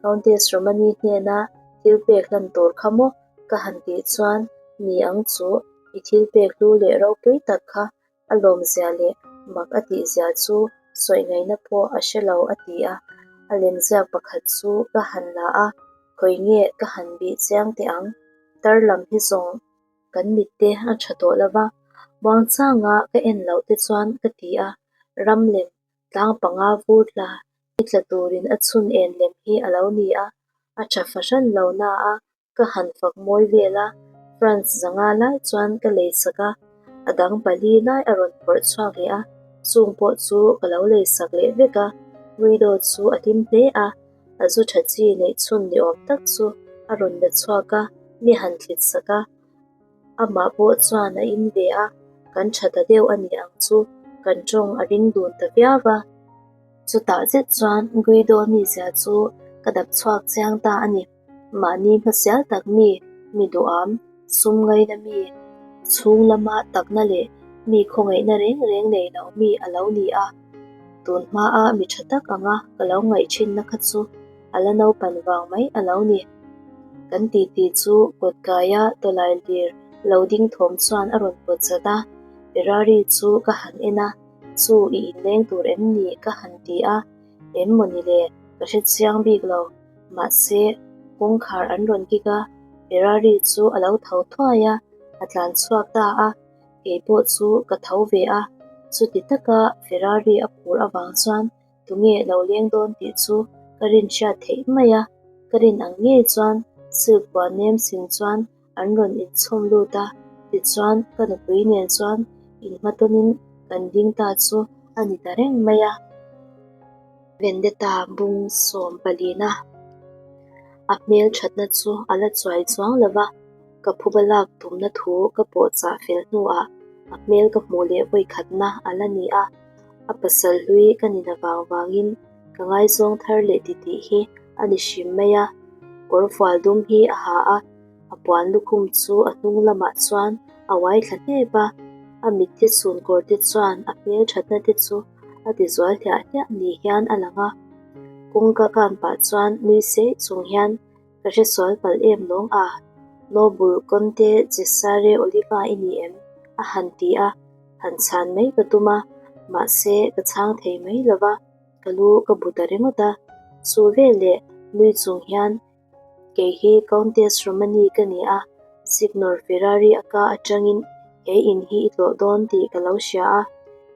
Countess Romani hnena thil pek hlan tur kha maw ka han tih chuan ni ang chu i thil pek hlu leh ropui tak kha a lawmzia leh mak a tihzia chu sawi ngaihna pawh a hre lo a ti a. A lemziak pakhat chu ka han la a, khawi nge ka han bih chiang teh ang, tar lam hi zawng Kan mitte a tha tawh lo va, muangchanga ka en loh te chuan ka ti a, ram lem tlang panga vur tla i tla turin a chhun en lem hi a lo ni a, a tha fahran lo na a, ka han fak mawi vel a, France zanga lai chuan ka lei sak a, a dang pali lai a rawn phawrh chhuak leh a, chung pawh chu ka lo lei sak leh vek a, Guido chu a hlim hle a. A zu tha chi neih chhun ni awm tak chu a rawn la chhuak a, mi han thlit sak a. Amah pawh chuan a in ve a, kan tha ta deuh a ni ang chu, kan tawng a ring dun ta viau va. Chutah zet chuan Guido mizia chu ka dap chhuak chiang ta a ni. Mahni hmasial tak mi, mi duham, sum ngaina mi, chhung lama takna leh mi khawngaihna reng reng nei lo mi a lo ni a. Tun hmaa mi tha tak anga ka lo ngaih thinna kha chu a la naupan vang mai a lo ni. Kan titi chu kawtkaia tawlai lir lo ding thawm chuan a rawn pawt chat a, Ferrari chu ka han en a, Chu i inleng tur em ni? ka han ti a, Em maw ni le, ka hre chiang bik lo. Mahse, kawngkhar an rawn kik a, Ferrari chu a lo tho thuai a, a tlan chhuak ta a. Kei pawh chu ka tho ve a, chuti taka Ferrari a phur avang chuan tunge lo leng dawn tih chu ka rin hriat theih mai a, ka rin ang ngei chuan silk puan nem sin chuan an rawn inchhawm lut a, tichuan ka nupui nen chuan inhmatawnin kan ding ta chu a ni ta reng mai a. Vendetta bung sawm palina a hmel thatna chu a la chuai chuang lo va, ka phuba lak tumna thu ka pawh chah fel hnuah a hmel ka hmuh leh vawikhatna a la ni a, a pasal hlui ka ni na vang vangin ka ngaizawng thar leh titih hi a ni hrim mai a, kawrfual dum hi a ha a, a puan lukhum chu a hnung lamah chuan a uai thla hnep a, a mitthi chhun kawr te chuan a hmel thatna te chu. a ti zual hliah hliah ni hian a lang a. Kawngka kan pah chuan nui seih chung hian ka hre sual palh em lawng a, Noble Conte Cesare Oliva i ni em? a han ti a, han chhan mai ka tum a, mahse ka chhang thei mai lo va, ka lu ka bu ta ringawt a. Chu veleh nui chung hian Kei hi Countess Romani ka ni a, Signor Ferrari a ka atangin he in hi i tlawh dawn tih ka lo hria a,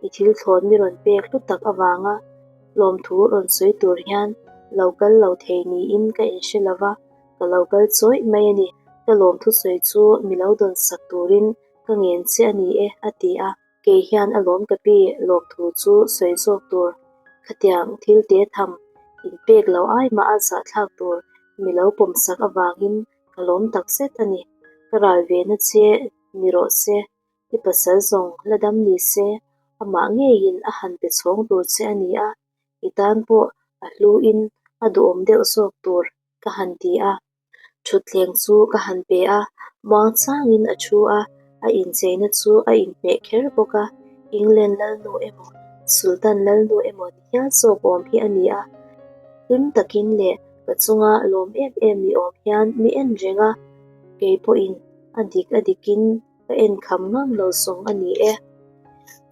i thil thlawn mi rawn pek hlu tak avanga lawmthu rawn sawi tur hian lo kal lo thei niin ka inhre lo va, ka lo kal chawih mai a ni. Ka lawmthu sawi chu mi lo dawn sak turin ka ngen che a ni e, a ti a. Kei hian a lawm ka pi lawmthu chu sawi zawk tur. Khatiang thil te tham inpek lo ai mah a zahthlak tur mi lo pawmsak avangin ka lawm tak zet a ni. Ka ral ve na che ni rawh se, i pasal zawng la dam ni se, amah ngeiin a han pe chhawng tur che a ni a, i tan pawh a hluin a duhawm deuh zawk tur ka han ti a. Thutthleng chu ka han pe a, muangchangin a thu a, a incheina chu a inhmeh kher bawk a, England lalnu emaw Sultan lalnu emaw ni hial zawk awm hi a ni a, hlim takin leh ka chunga lawm em em ni awm hian mi en reng a, kei pawhin a dik a dikin ka en kham ngang lo zawng a ni e.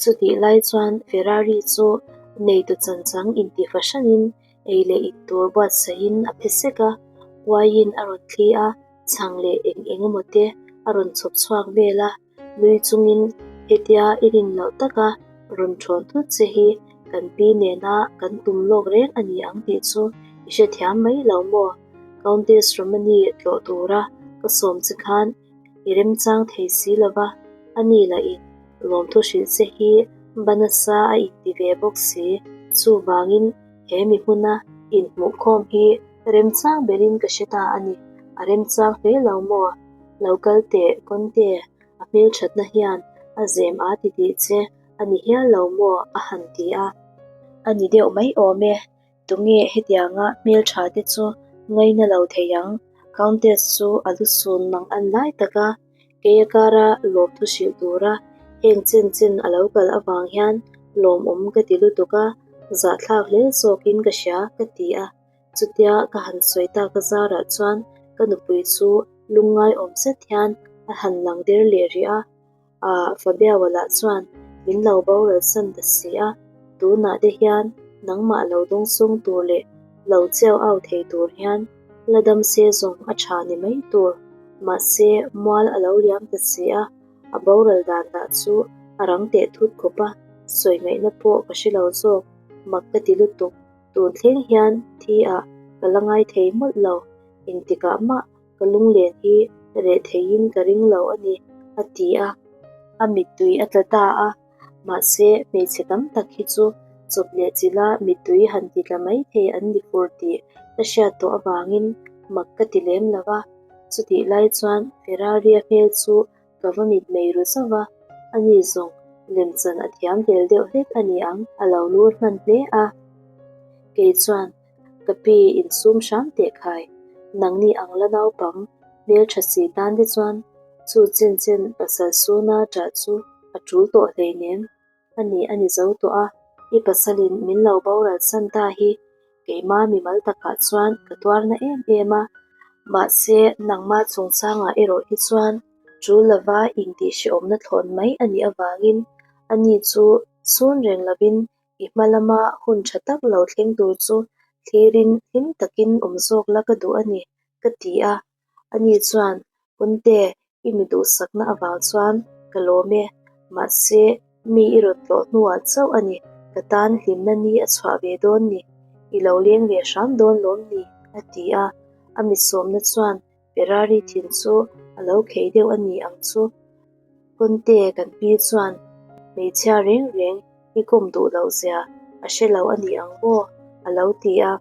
Chutih lai chuan Ferrari chu neitu chanchang inti fahranin Ei leh in tur buatsaihin a phe sek a, uaiin a rawn thli a, chhang leh eng eng emaw te a rawn chhawp chhuak vel a, nui chungin hetia i rin loh taka rawn thawn thut che hi kan pi nena kan tum lawk reng a ni ang tih chu i hrethiam mai lo maw? Countess Romani tlawh tura ka sawm che khan i remchang thei si lo va, a ni lah in lawmthu hrilh che hi ba nasa a inti ve bawk si, chuvangin he mi hmuna inhmuhkhawm hi remchang berin ka hre ta a ni, a remchang hle lo maw? Lo kal teh Conte, a hmelthatna hian a zem a ti tih che a ni hial lo maw? a han ti a, a ni deuh mai awm e. Tunge hetianga hmeltha te chu ngaina lo thei ang? Countess chu a lu sun mang an lai tak a, kei a kara lawmthu hrilh tura heng chen chen a lo kal avang hian lawmawm ka ti lutuk a, zahthlak hle zawkin ka hria ka ti a. Chutia ka han sawi tak a zarah chuan ka nupui chu lungngai awm zet hian a han lang der leh rih a. Ah, Fabiawa lah chuan min lo boral san ta si a, tunah te hian nangmah lo dawngsawng tur leh lo chiau au thei tur hian la dam se zawng a tha ni mai tur. Mahse, mual a lo liam ta si a, a boral dan lah chu a rang teh thut khawp a, sawi ngaihna pawh ka hre lo zawk, mak ka ti lutuk. Tun thleng hian thi ah ka la ngai thei mawlh lo, engtikah mah Ka lunglen hi reh theiin ka ring lo a ni, a ti a. A mittui a tla ta a, mahse hmeichhe tam tak hi chu chawp leh chila mittui han ti tla mai thei an ni fur tih ka hriat tawh avangin mak ka ti lem lo va. Chutih lai chuan Ferrari-a hmel chu ka va mit mei ru zauh a, ani zawng lemchan a thiam vel deuh hlek a ni ang, a lo nur hman hle a. Kei chuan Ka pi insum hram teh khai, nangni ang la naupang hmeltha si tan te chuan chu chen chen pasal suna ṭah chu a ṭul tawh hleinem a ni a ni zo tawh a, i pasalin min lo boral san ta hi keima mimal takah chuan ka tuar na em em a, mahse nangma chungchangah erawh hi chuan ṭul lova intihhrehawmna thlawn mai a nih avangin ani chu sun reng lovin I hma lama hun tha tak lo thleng tur chu thlirin hlim takin awm zawk la ka duh a ni, ka ti a. Ani chuan, Punte, i mi duhsakna avang chuan ka lawm e. Mahse, mi i rawn tlawh hnuah chauh a ni, ka tan hlimna ni a chhuah ve dawn ni. I lo leng ve hram dawn lawm ni, a ti a. A mi sawmna chuan Ferrari thin chu a lo khei deuh a ni ang chu. Conte kan pi chuan hmeichhia reng reng i kawm duh loh zia a hre lo a ni ang maw? a lo ti a.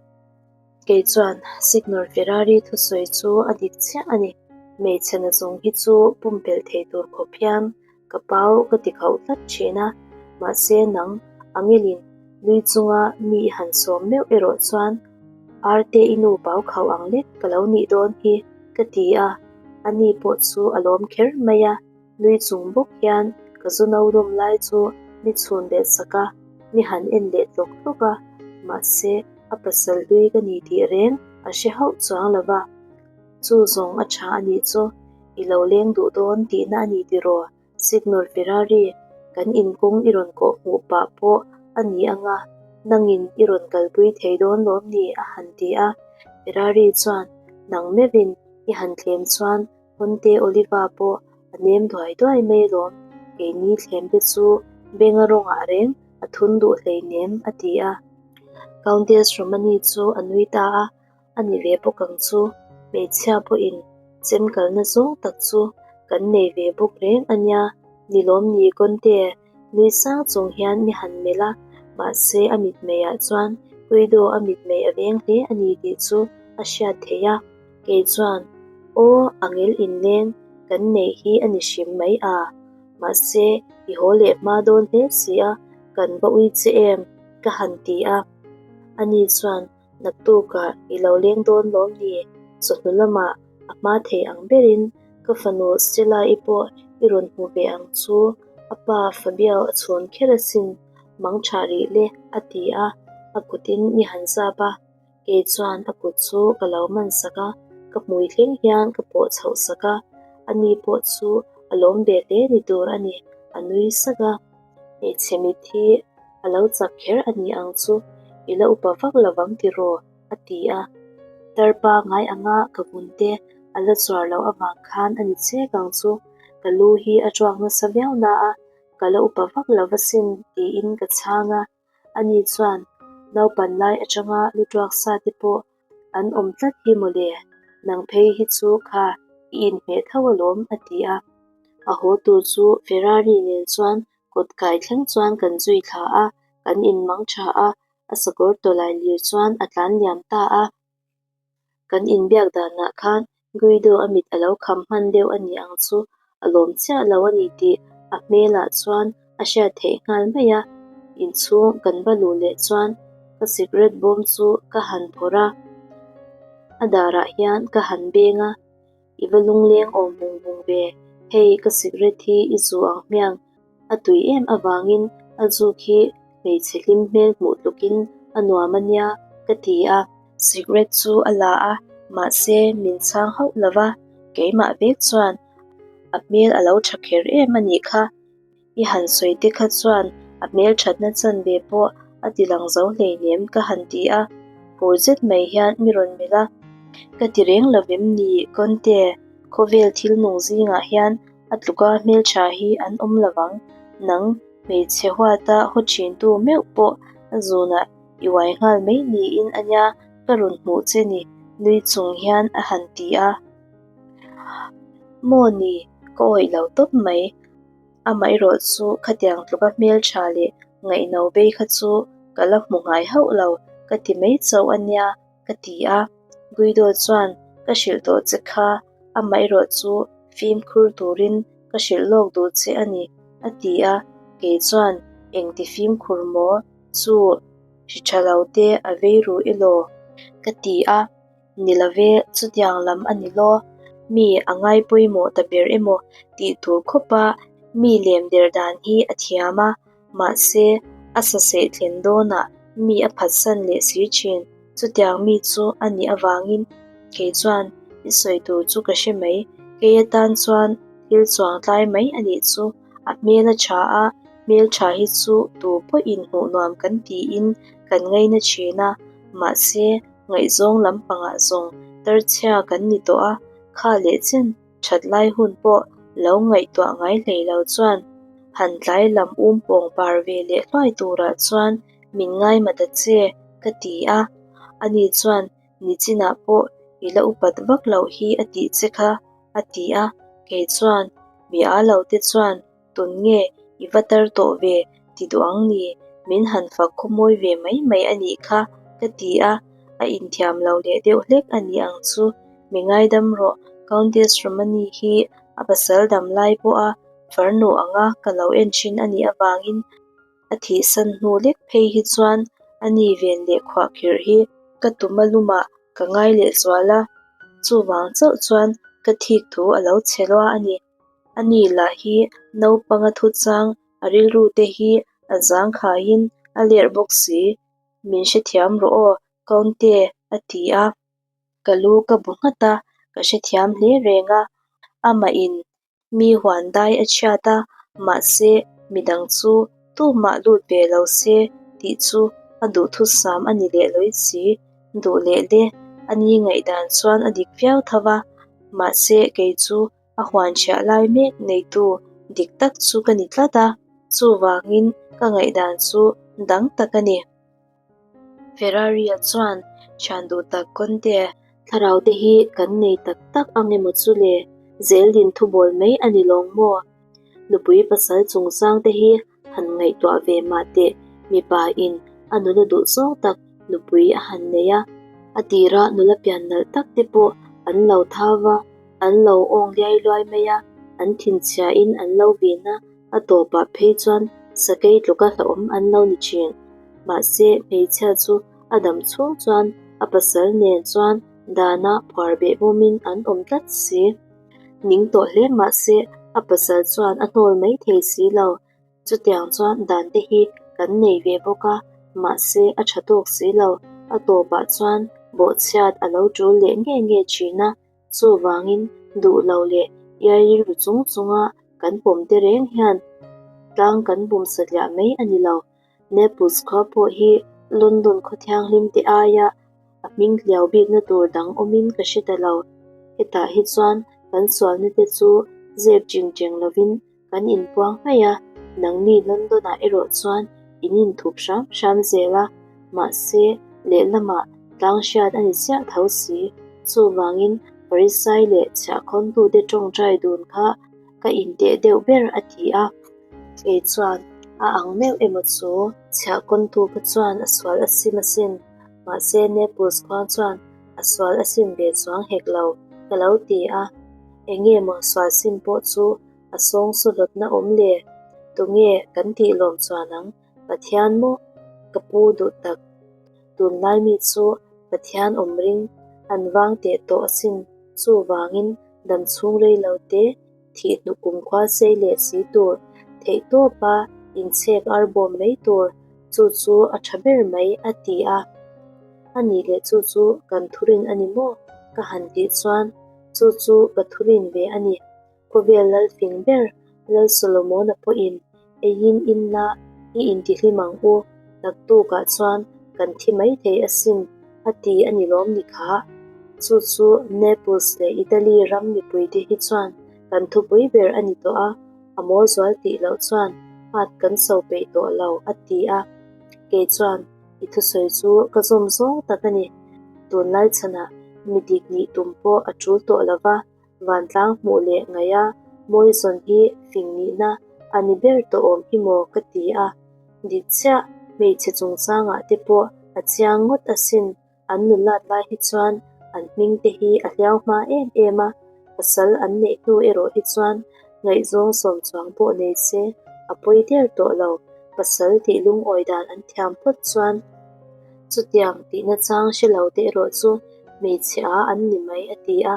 Kei chuan Signor Ferrari thusawi chu a dik chiah a ni. Hmeichhe na zawng hi chu pumpelh thei tur khawp hian ka pau ka ti khauh tlat thin a, mahse nang Angelin nui chunga mi i han sawm meuh erawh chuan Arte i nu pau khauh ang lek ka lo nih dawn hi ka ti a, ani pawh chu a lawm kher mai a, nui chung bawk hian ka zu no dawm lai chu mi chhun belh sak a. mi han en leh tlawk tlawk a, mahse a pasal hlui ka ni tih reng a hre hauh chuang lo va. Chu zawng a tha a nih chu, i lo leng duh dawn tihna a ni tiraw? Signor Ferrari, kan inkawng i rawn kawh hmuh pah pawh a ni ang a, nangin i rawn kalpui thei dawn lawm ni? a han ti a. Ferrari chuan, Nang meuhin i han thlem chuan Conte Oliva pawh a nem duai duai mai alawm, keini thlem te chu benga rawngah reng a thun duh hleinem, a ti a. Countess Romani chu a nui ta a. A ni ve bawk ang chu, hmeichhia pawhin chem kalna zawng tak chu kan nei ve bawk reng a nia, ni lawm ni Conte nui sang chung hian mi han melh a, mahse a mitmeiah chuan Guido a mitmei a veng hle a ni tih chu a hriat theih a, kei chuan aw angel inleng kan neih hi a ni hrim mai a, mahse i haw leh hma dawn hle si a, kan va ui che em ka han ti a, ani chuan Naktukah i lo leng dawn lawm ni? Chawhnu lamah a hma thei ang berin ka fanu Stella-i pawh i rawn hmu ve ang chu, a pa Fabio a chhawn kher asin, mang tha rih le, a ti a, a kutin mi han zap a. Kei chuan a kut chu ka lo man sak a, ka hmui thleng hian ka pawh chhoh sak a, ani pawh chu a lawm ve hle ni tur a ni, a nui sak a. Hmeichhe mit hi a lo chak kher a ni ang chu, i la upa vak lo vang tiraw? a ti a. Tarpa ngai anga ka vun te a la chuar loh avang khan a ni chek ang chu, ka lu hi a tuak nasa viau na a, ka la upa vak lo va sin tiin ka chhang a. Ani chuan naupan lai atanga lu tuak sa te pawh An awm tlat hi mawle, nang phei hi chu kha i inhmeh tho alawm a ti a. A haw tur chu Ferrari nen chuan kawt kai thleng chuan kan zui thla a, kan inmang tha a, a sakawr tawlai lir chuan a tlan liam ta a. Kan inbiak danah khan Guido a mit a lo kham hman deuh a ni ang chu a lawm chiah lo a ni tih a hmelah chuan a hriat theih nghal mai a, inchhung kan va luh leh chuan ka sikret bawm chu ka han phawrh a, a darah hian ka han beng a, i va lungleng awm vung vung ve, hei ka sikret hi i zu ang hmiang a tui em avangin a zuk hi hmeichhe hlim hmel hmuh tlukin a nuam a nia ka ti a. Sikret chu a la a, mahse min chhang hauh lo va, keimah vek chuan a hmel a lo tha kher em a nih kha. I han sawi te kha chuan a hmel thatna chanve pawh a ti lang zo hleinem ka han ti a, phur zet mai hian mi rawn melh a. Ka ti reng lovem ni Conte, khawvel thil nung zingah hian a tluka hmeltha hi an awm lovang, nang hmeichhe huata haw thintu meuh pawh a zunah i uai nghal mai niin a nia ka rawn hmuh che ni nui chung hian a han ti a. Maw ni, ka awih lo tawp mai. Amaherawh chu khatiang tluka hmeltha leh ngaihno bei kha chu ka la hmu ngai hauh lo ka ti mai chauh a nia ka ti a. Guido chuan ka hrilh tawh che kha amaherawh chu fimkhur turin ka hrilh lawk duh che a ni a ti a. Kei chuan engti fimkhur maw chu hri tha lo te a vei ru elaw ka ti a. Ni love, chutiang lam a ni law. Mi a ngai pawimawh ta ber emaw tih tur khawpa mi lem der dan hi a thiam a, mahse a saseh thlen dawnah mi a phatsan leh si thin. Chutiang mi chu a nih avangin kei chuan i sawi tur chu ka hre mai. Kei atan chuan thil chuang tlai mai a nih chu. A hmel a tha a, hmel tha hi chu tu pawhin hmuh nuam kan tiin kan ngaina thin a, mahse Ngaihzawng lampangah zawng tarchhia kan ni tawh a, kha leh chen that lai hun pawh lo ngaihtuah ngai hlei lo chuan han tlai lam um pawng par ve leh hluai turah chuan min ngaima ta che ka ti a, ani chuan nichinah pawh i la upat vak loh hi a tih che kha a ti a, kei chuan mi a lo te chuan Tun nge i va tar tawh ve ti duh ang ni, min han fak khawmawi ve mai mai a nih kha ka ti a, a inthiam lo leh deuh hlek a ni ang chu. Mi ngaidam rawh, Countess Romani hi a pasal dam lai pawha farnu anga ka lo en thin a nih avangin a thihsan hnu lek phei hi chuan a ni ven leh khuahkhirh hi ka tuma lumah ka ngai leh zual a, chuvang chauh chuan ka thik thu a lo chhe lua a ni. Ani lah hi naupanga thuchang a rilru te hi a zang khaiin A lerh bawk si. Min hrethiam rawh aw, Kawnte, a ti a. Ka lu ka bu nghat a, ka hrethiam hle reng a. Amah in mi huan dai a chhiat a, mahse midang chu tumah lut ve lo se tih chu a duhthusam a ni leh lawi si. Duh leh le, a ni ngaihdan chuan a dik viau tho va, mahse kei chu a huan chhiah lai mek neitu dik tak chu ka ni tlat a, chuvangin ka ngaihdan chu dang tak a ni. Ferrari-a chuan thian duh tak Conte thlarau te hi kan nei tak tak ang emaw chu le? Zeldin thubawl mai a ni lawng maw? Nupui pasal chungchang te hi han ngaihtuah ve mah teh mipa in a nula duh zawng tak nupui a han nei a, a tira nula pian nalh tak te pawh an lo thau va, an lo awng liai luai mai a, an thinchhia in an lo vin a, a tawpah phei chuan sakei tluka hlauhawm an lo ni thin. Mahse, hmeichhia chu a dam chhung chuan a pasal nen chuan dana phuar beh bawmin an awm tlat si. Ning tawh hle mahse, a pasal chuan a hnawl mai thei si lo. Chutiang chuan dan te hi kan nei ve bawk a, mahse a tha tawk si lo. A tawpah chuan bawhchhiat a lo tul leh nge nge thin a, chuvangin duh lo leh iai rilru chung chunga kan pawm te reng hian tlang kan bum satliah mai a ni lo. Naples khua pawh hi London khaw thianghlim te aia a hming hliau bikna tur dang awmin ka hre ta lo. Hetah hi chuan kan sualna te chu zep ching cheng lovin kan inpuang mai a, nangni London-ah erawh chuan in inthup hram hram zel a, mahse lehlamah tlang hriat a ni chiah tho si. Chuvangin Farisai leh chhiahkhawntute tawngtai dun kha ka inteh deuh ber a ti a. Kei chuan a ang meuh emaw chu chhiahkawntu kha chuan a sual a sim asin, mahse Naples khua chuan a sual a sim ve chuang hek lo ka lo ti a, enge maw sual sim pawh chu a sawng sawhlawtna awm le? Tunge kan tih lawm chuan ang? Pathian maw? Ka pu duh tak. Tunlai mi chu Pathian awm ring an vang teh tawh asin, chuvangin damchhung rei lo te thih hnu kumkhua sei leh si tur, theihtawpa inchhek arbawm mai tur, chu chu a tha ber mai a ti a. A nih leh chu chu kan thurin a ni maw? Ka han tih chuan chu chu ka thurin ve a ni. Khawvel Lalfing ber Lal Solomona pawhin eiin inla i intihlim ang u, naktukah chuan kan thi mai thei asin a ti a ni lawm ni kha? Chu chu Naples leh Italy ram mipuite hi chuan kan thupui ber a ni tawh a, a mawl zual tih loh chuan at kan so peih tawh lo a ti a. Kei chuan i thusawi chu ka zawm zawng tak a ni. Tunlai chhanah mi dik nih tum pawh a tul tawh lo va. Vantlang hmuh leh ngaih a mawi zawn hi fing nihna a ni ber tawh awm hi maw ka ti a, dik chiah hmeichhe chungchangah te pawh a chiang ngawt asin, an nulat lai hi chuan an hming te hi a hliau hma em em a, pasal an neih hnu erawh hi chuan ngaihzawng sawm chuang pawh nei se a pawi der tawh lo, pasal tih lungawi dan an thiam phawt chuan chutiang tihna chang hre lo te erawh chu hmeichhe a an ni mai a ti a.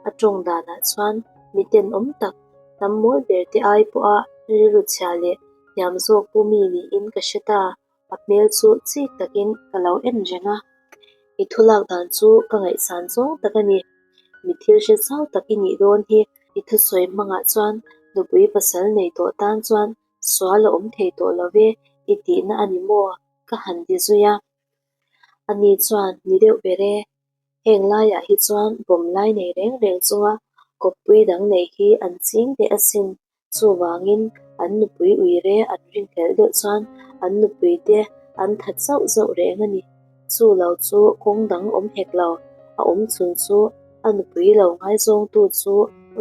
A tawng danah chuan mi tenawm tak, hnam mawl ber te ai pawha rilru chhia leh hniam zawk pu mi niin ka hre ta. A hmel chu chik takin ka lo en reng a. I thu lak dan chu ka ngaihsan zawng tak a ni. Mi thil hre zau tak i nih dawn hi. I thusawi hmangah chuan nupui pasal nei tawh tan chuan sual a awm thei tawh lo ve i tihna a ni maw? Ka han ti zui a. Ani chuan ni deuh ber e. Heng laiah hi chuan bawm lai nei reng reng chunga kawppui dang nei hi an ching teh asin. Chuvangin an nupui uire an ringhlelh deuh chuan an nupui te an tha chauh zauh reng a ni. Chu lo chu kawng dang awm hek lo. A awm chhun chu a nupui lo ngaizawngtu chu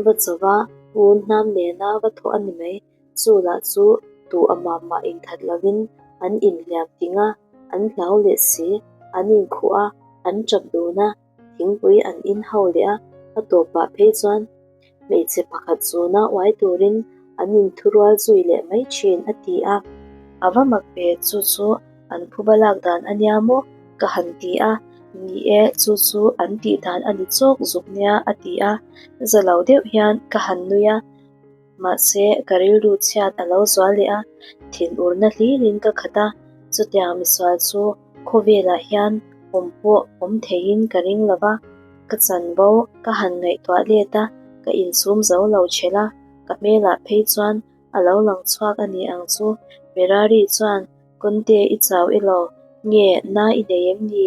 va chauva ngun hnam nena va thawh a ni mai. Chu lah chu tu amah mah inthat lovin an inhliam ting a, an hlau leh si, an inkhuh a, an tap dun a, thingpui an in ho leh a, a tawpah phei chuan hmeichhe pakhat zuna uai turin an inthurual zui leh mai thin a ti a. A va mak ve, chu chu an phuba lak dan a nia maw? ka han ti a, ni e, chu chu an tih dan a ni chawk zuk nia a ti a, za lo deuh hian ka han nui a. Mahse, ka rilru chhiat a lo zual leh a, thinurna hlirin ka khat a. Chutiang misual chu khawvelah hian awm pawh awm theiin ka ring lo va, ka chanvo ka han ngaihtuah let a, ka insum zo lo ṭhelh a, ka hmelah phei chuan a lo lang chhuak a ni ang chu. Ferrari chuan Conte i chau elaw? Nge na i nei em ni?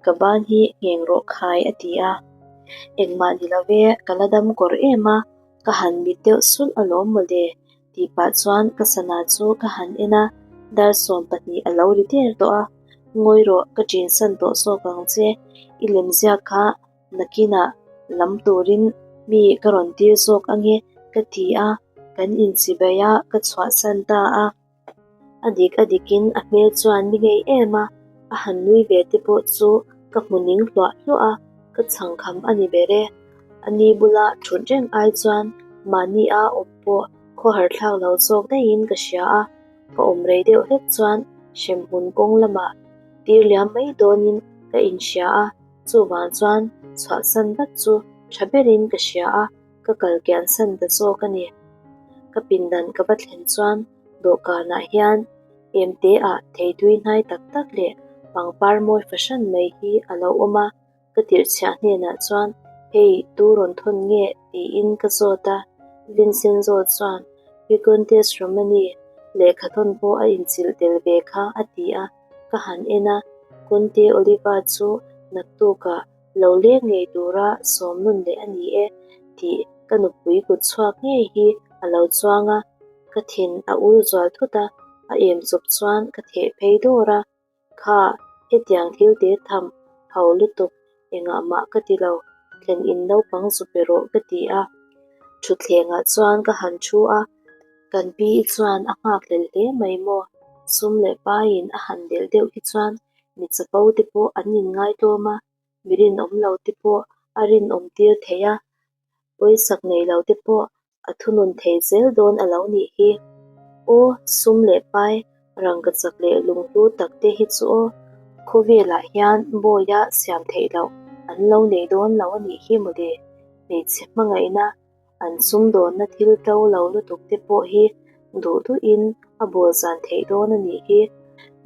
Ka ban hi ngheng rawh khai a ti a. Engmah ni lo e, ka la dam kawr em a, ka han mit deuh sulh alawm mawle tih pah chuan ka sana chu ka han en a, dar 12 a lo ri der tawh a, Ngawi rawh, ka ṭinsan tawh zawk ang che, i lemziak kha nakinah lam turin mi ka rawn tir zawk ange ka ti a, kan inchibai a, ka chhuahsan ta a. A dik a dikin a hmel chuan mi ngei em a, a han nui ve te pawh chu ka hmu ning hluah hluah a, ka chhangkham a ni ber e. A ni bula thut reng ai chuan mahni a awm pawh khawhar thlak lo zawk daihin ka hria a, ka awm rei deuh hlek chuan hremhmun kawng lamah tir liam mai dawnin ka inhria a, chuvang chuan chhuahsan vat chu tha berin ka hria a. Ka kal kian san ta zawk a ni. Ka pindan ka va thlen chuan dawhkanah hian emte ah theitui hnai tak tak leh pangpar mawi fahran mai hi a lo awm a, ka tirhchhiah hnenah chuan hei tu rawn thawn nge tiin ka zawt a, Vincenzo chuan Picontes Romani lehkha thawn pawh a inchilh tel ve kha a ti a, ka han en a, Conte Oliva chu naktukah Lo leng ngei tura sawm nun leh a ni e tih ka nupui kut chhuak ngei hi a lo chuang a, ka thin a ur zual thut a, a em chawp chuan ka theh phei dawr a, Kha, hetiang thil te tham ho lutuk engah mah ka ti lo, thlen in naupang zu pe rawh ka ti a. Thutthlengah chuan ka han thu a, kan pi i chuan a nghakhlel hle mai maw, sum leh paiin a han delh deuh hi chuan Mi chapo te pawh an inngaitawm a, mi rinawm lo te pawh a rinawm tir thei a, pawisak nei lo te pawh a thunun thei zel dawn a lo nih hi. Aw, sum leh pai, rangkachak leh lunghlu tak te hi chu aw, khawvelah hian bawia siam theih loh an lo nei dawn lo a nih hi mawle, hmeichhe hmangaihna An sumdawnna thil to lo lutuk te pawh hi duh duhin a bawl zan theih dawn a nih hi.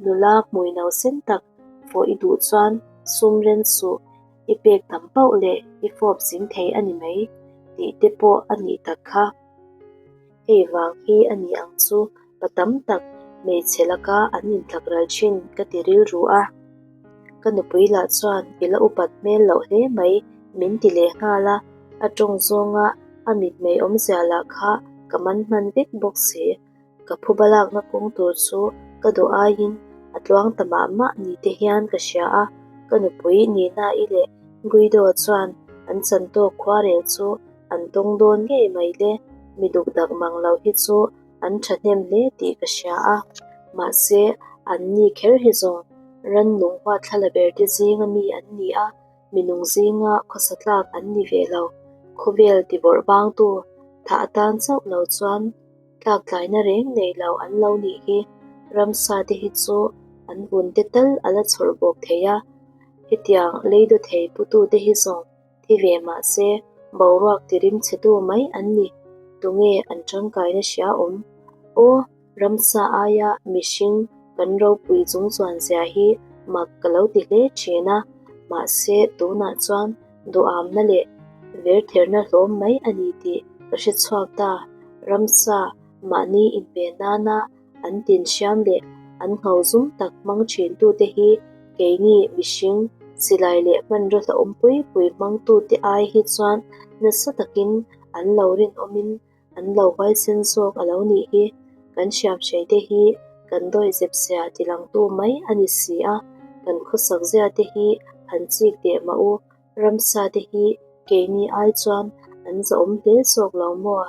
Nula hmui no sen tak fawh i duh chuan sum ren suh, i pek tam pauh leh i fawp zing thei a ni mai tih te pawh a nih tak kha. Hei vang hi a ni ang chu pa tam tak hmeichhe laka an intlak ral thin ka ti rilru a. Ka nupui lah chuan i la upat hmel loh hle mai min ti leh nghal a, a tawng zawnga a mitmei awmzia lah kha ka man hman vek bawk si. Ka phuba lakna kawng tur chu ka duh aiin a tluang ta mah mah ni te hian ka hria a, ka nupui Nina-i leh Guido chuan an chantawk khuarel chu an tawng dawn ngei mai le, mi dukdak mang lo hi chu an thahnem hle tih ka hria a, mahse an ni kher hi zawng rannung huatthlala ber te zinga mi an ni a, minung zinga khawsa tlak an ni ve lo. Khawvel tibawrh bangtu thah atan chauh lo chuan tlak tlaina reng nei lo an lo nih hi. Ramsa te hi chu an vun te tal a la chhawrh bawk thei a, hetiang leido thei putu te hi zawng Thi ve mahse, boruak tirim chhetu mai an ni. Tunge an tangkaina hria awm? Aw, ramsa aia mihring kan ropui chung chuan zia hi mak ka lo ti hle thin a, mahse tunah chuan duhamna leh vertherna hlawm mai a ni tih ka hre chhuak ta. Ramsa mahni inve nana An tinhriam leh an ngho zum tak hmang thintute hi keini mihring, silai leh hmanraw hlauhawm pui pui hmangtute ai hi chuan nasa takin an lo rinawmin an lo huaisen zawk a lo nih hi. Kan hriamhreite hi kan dawihzep zia tilangtu mai a ni si a, kan khawsak zia te hi han chik teh mah u, ramsa te hi keini ai chuan an zahawm hle zawk lo maw?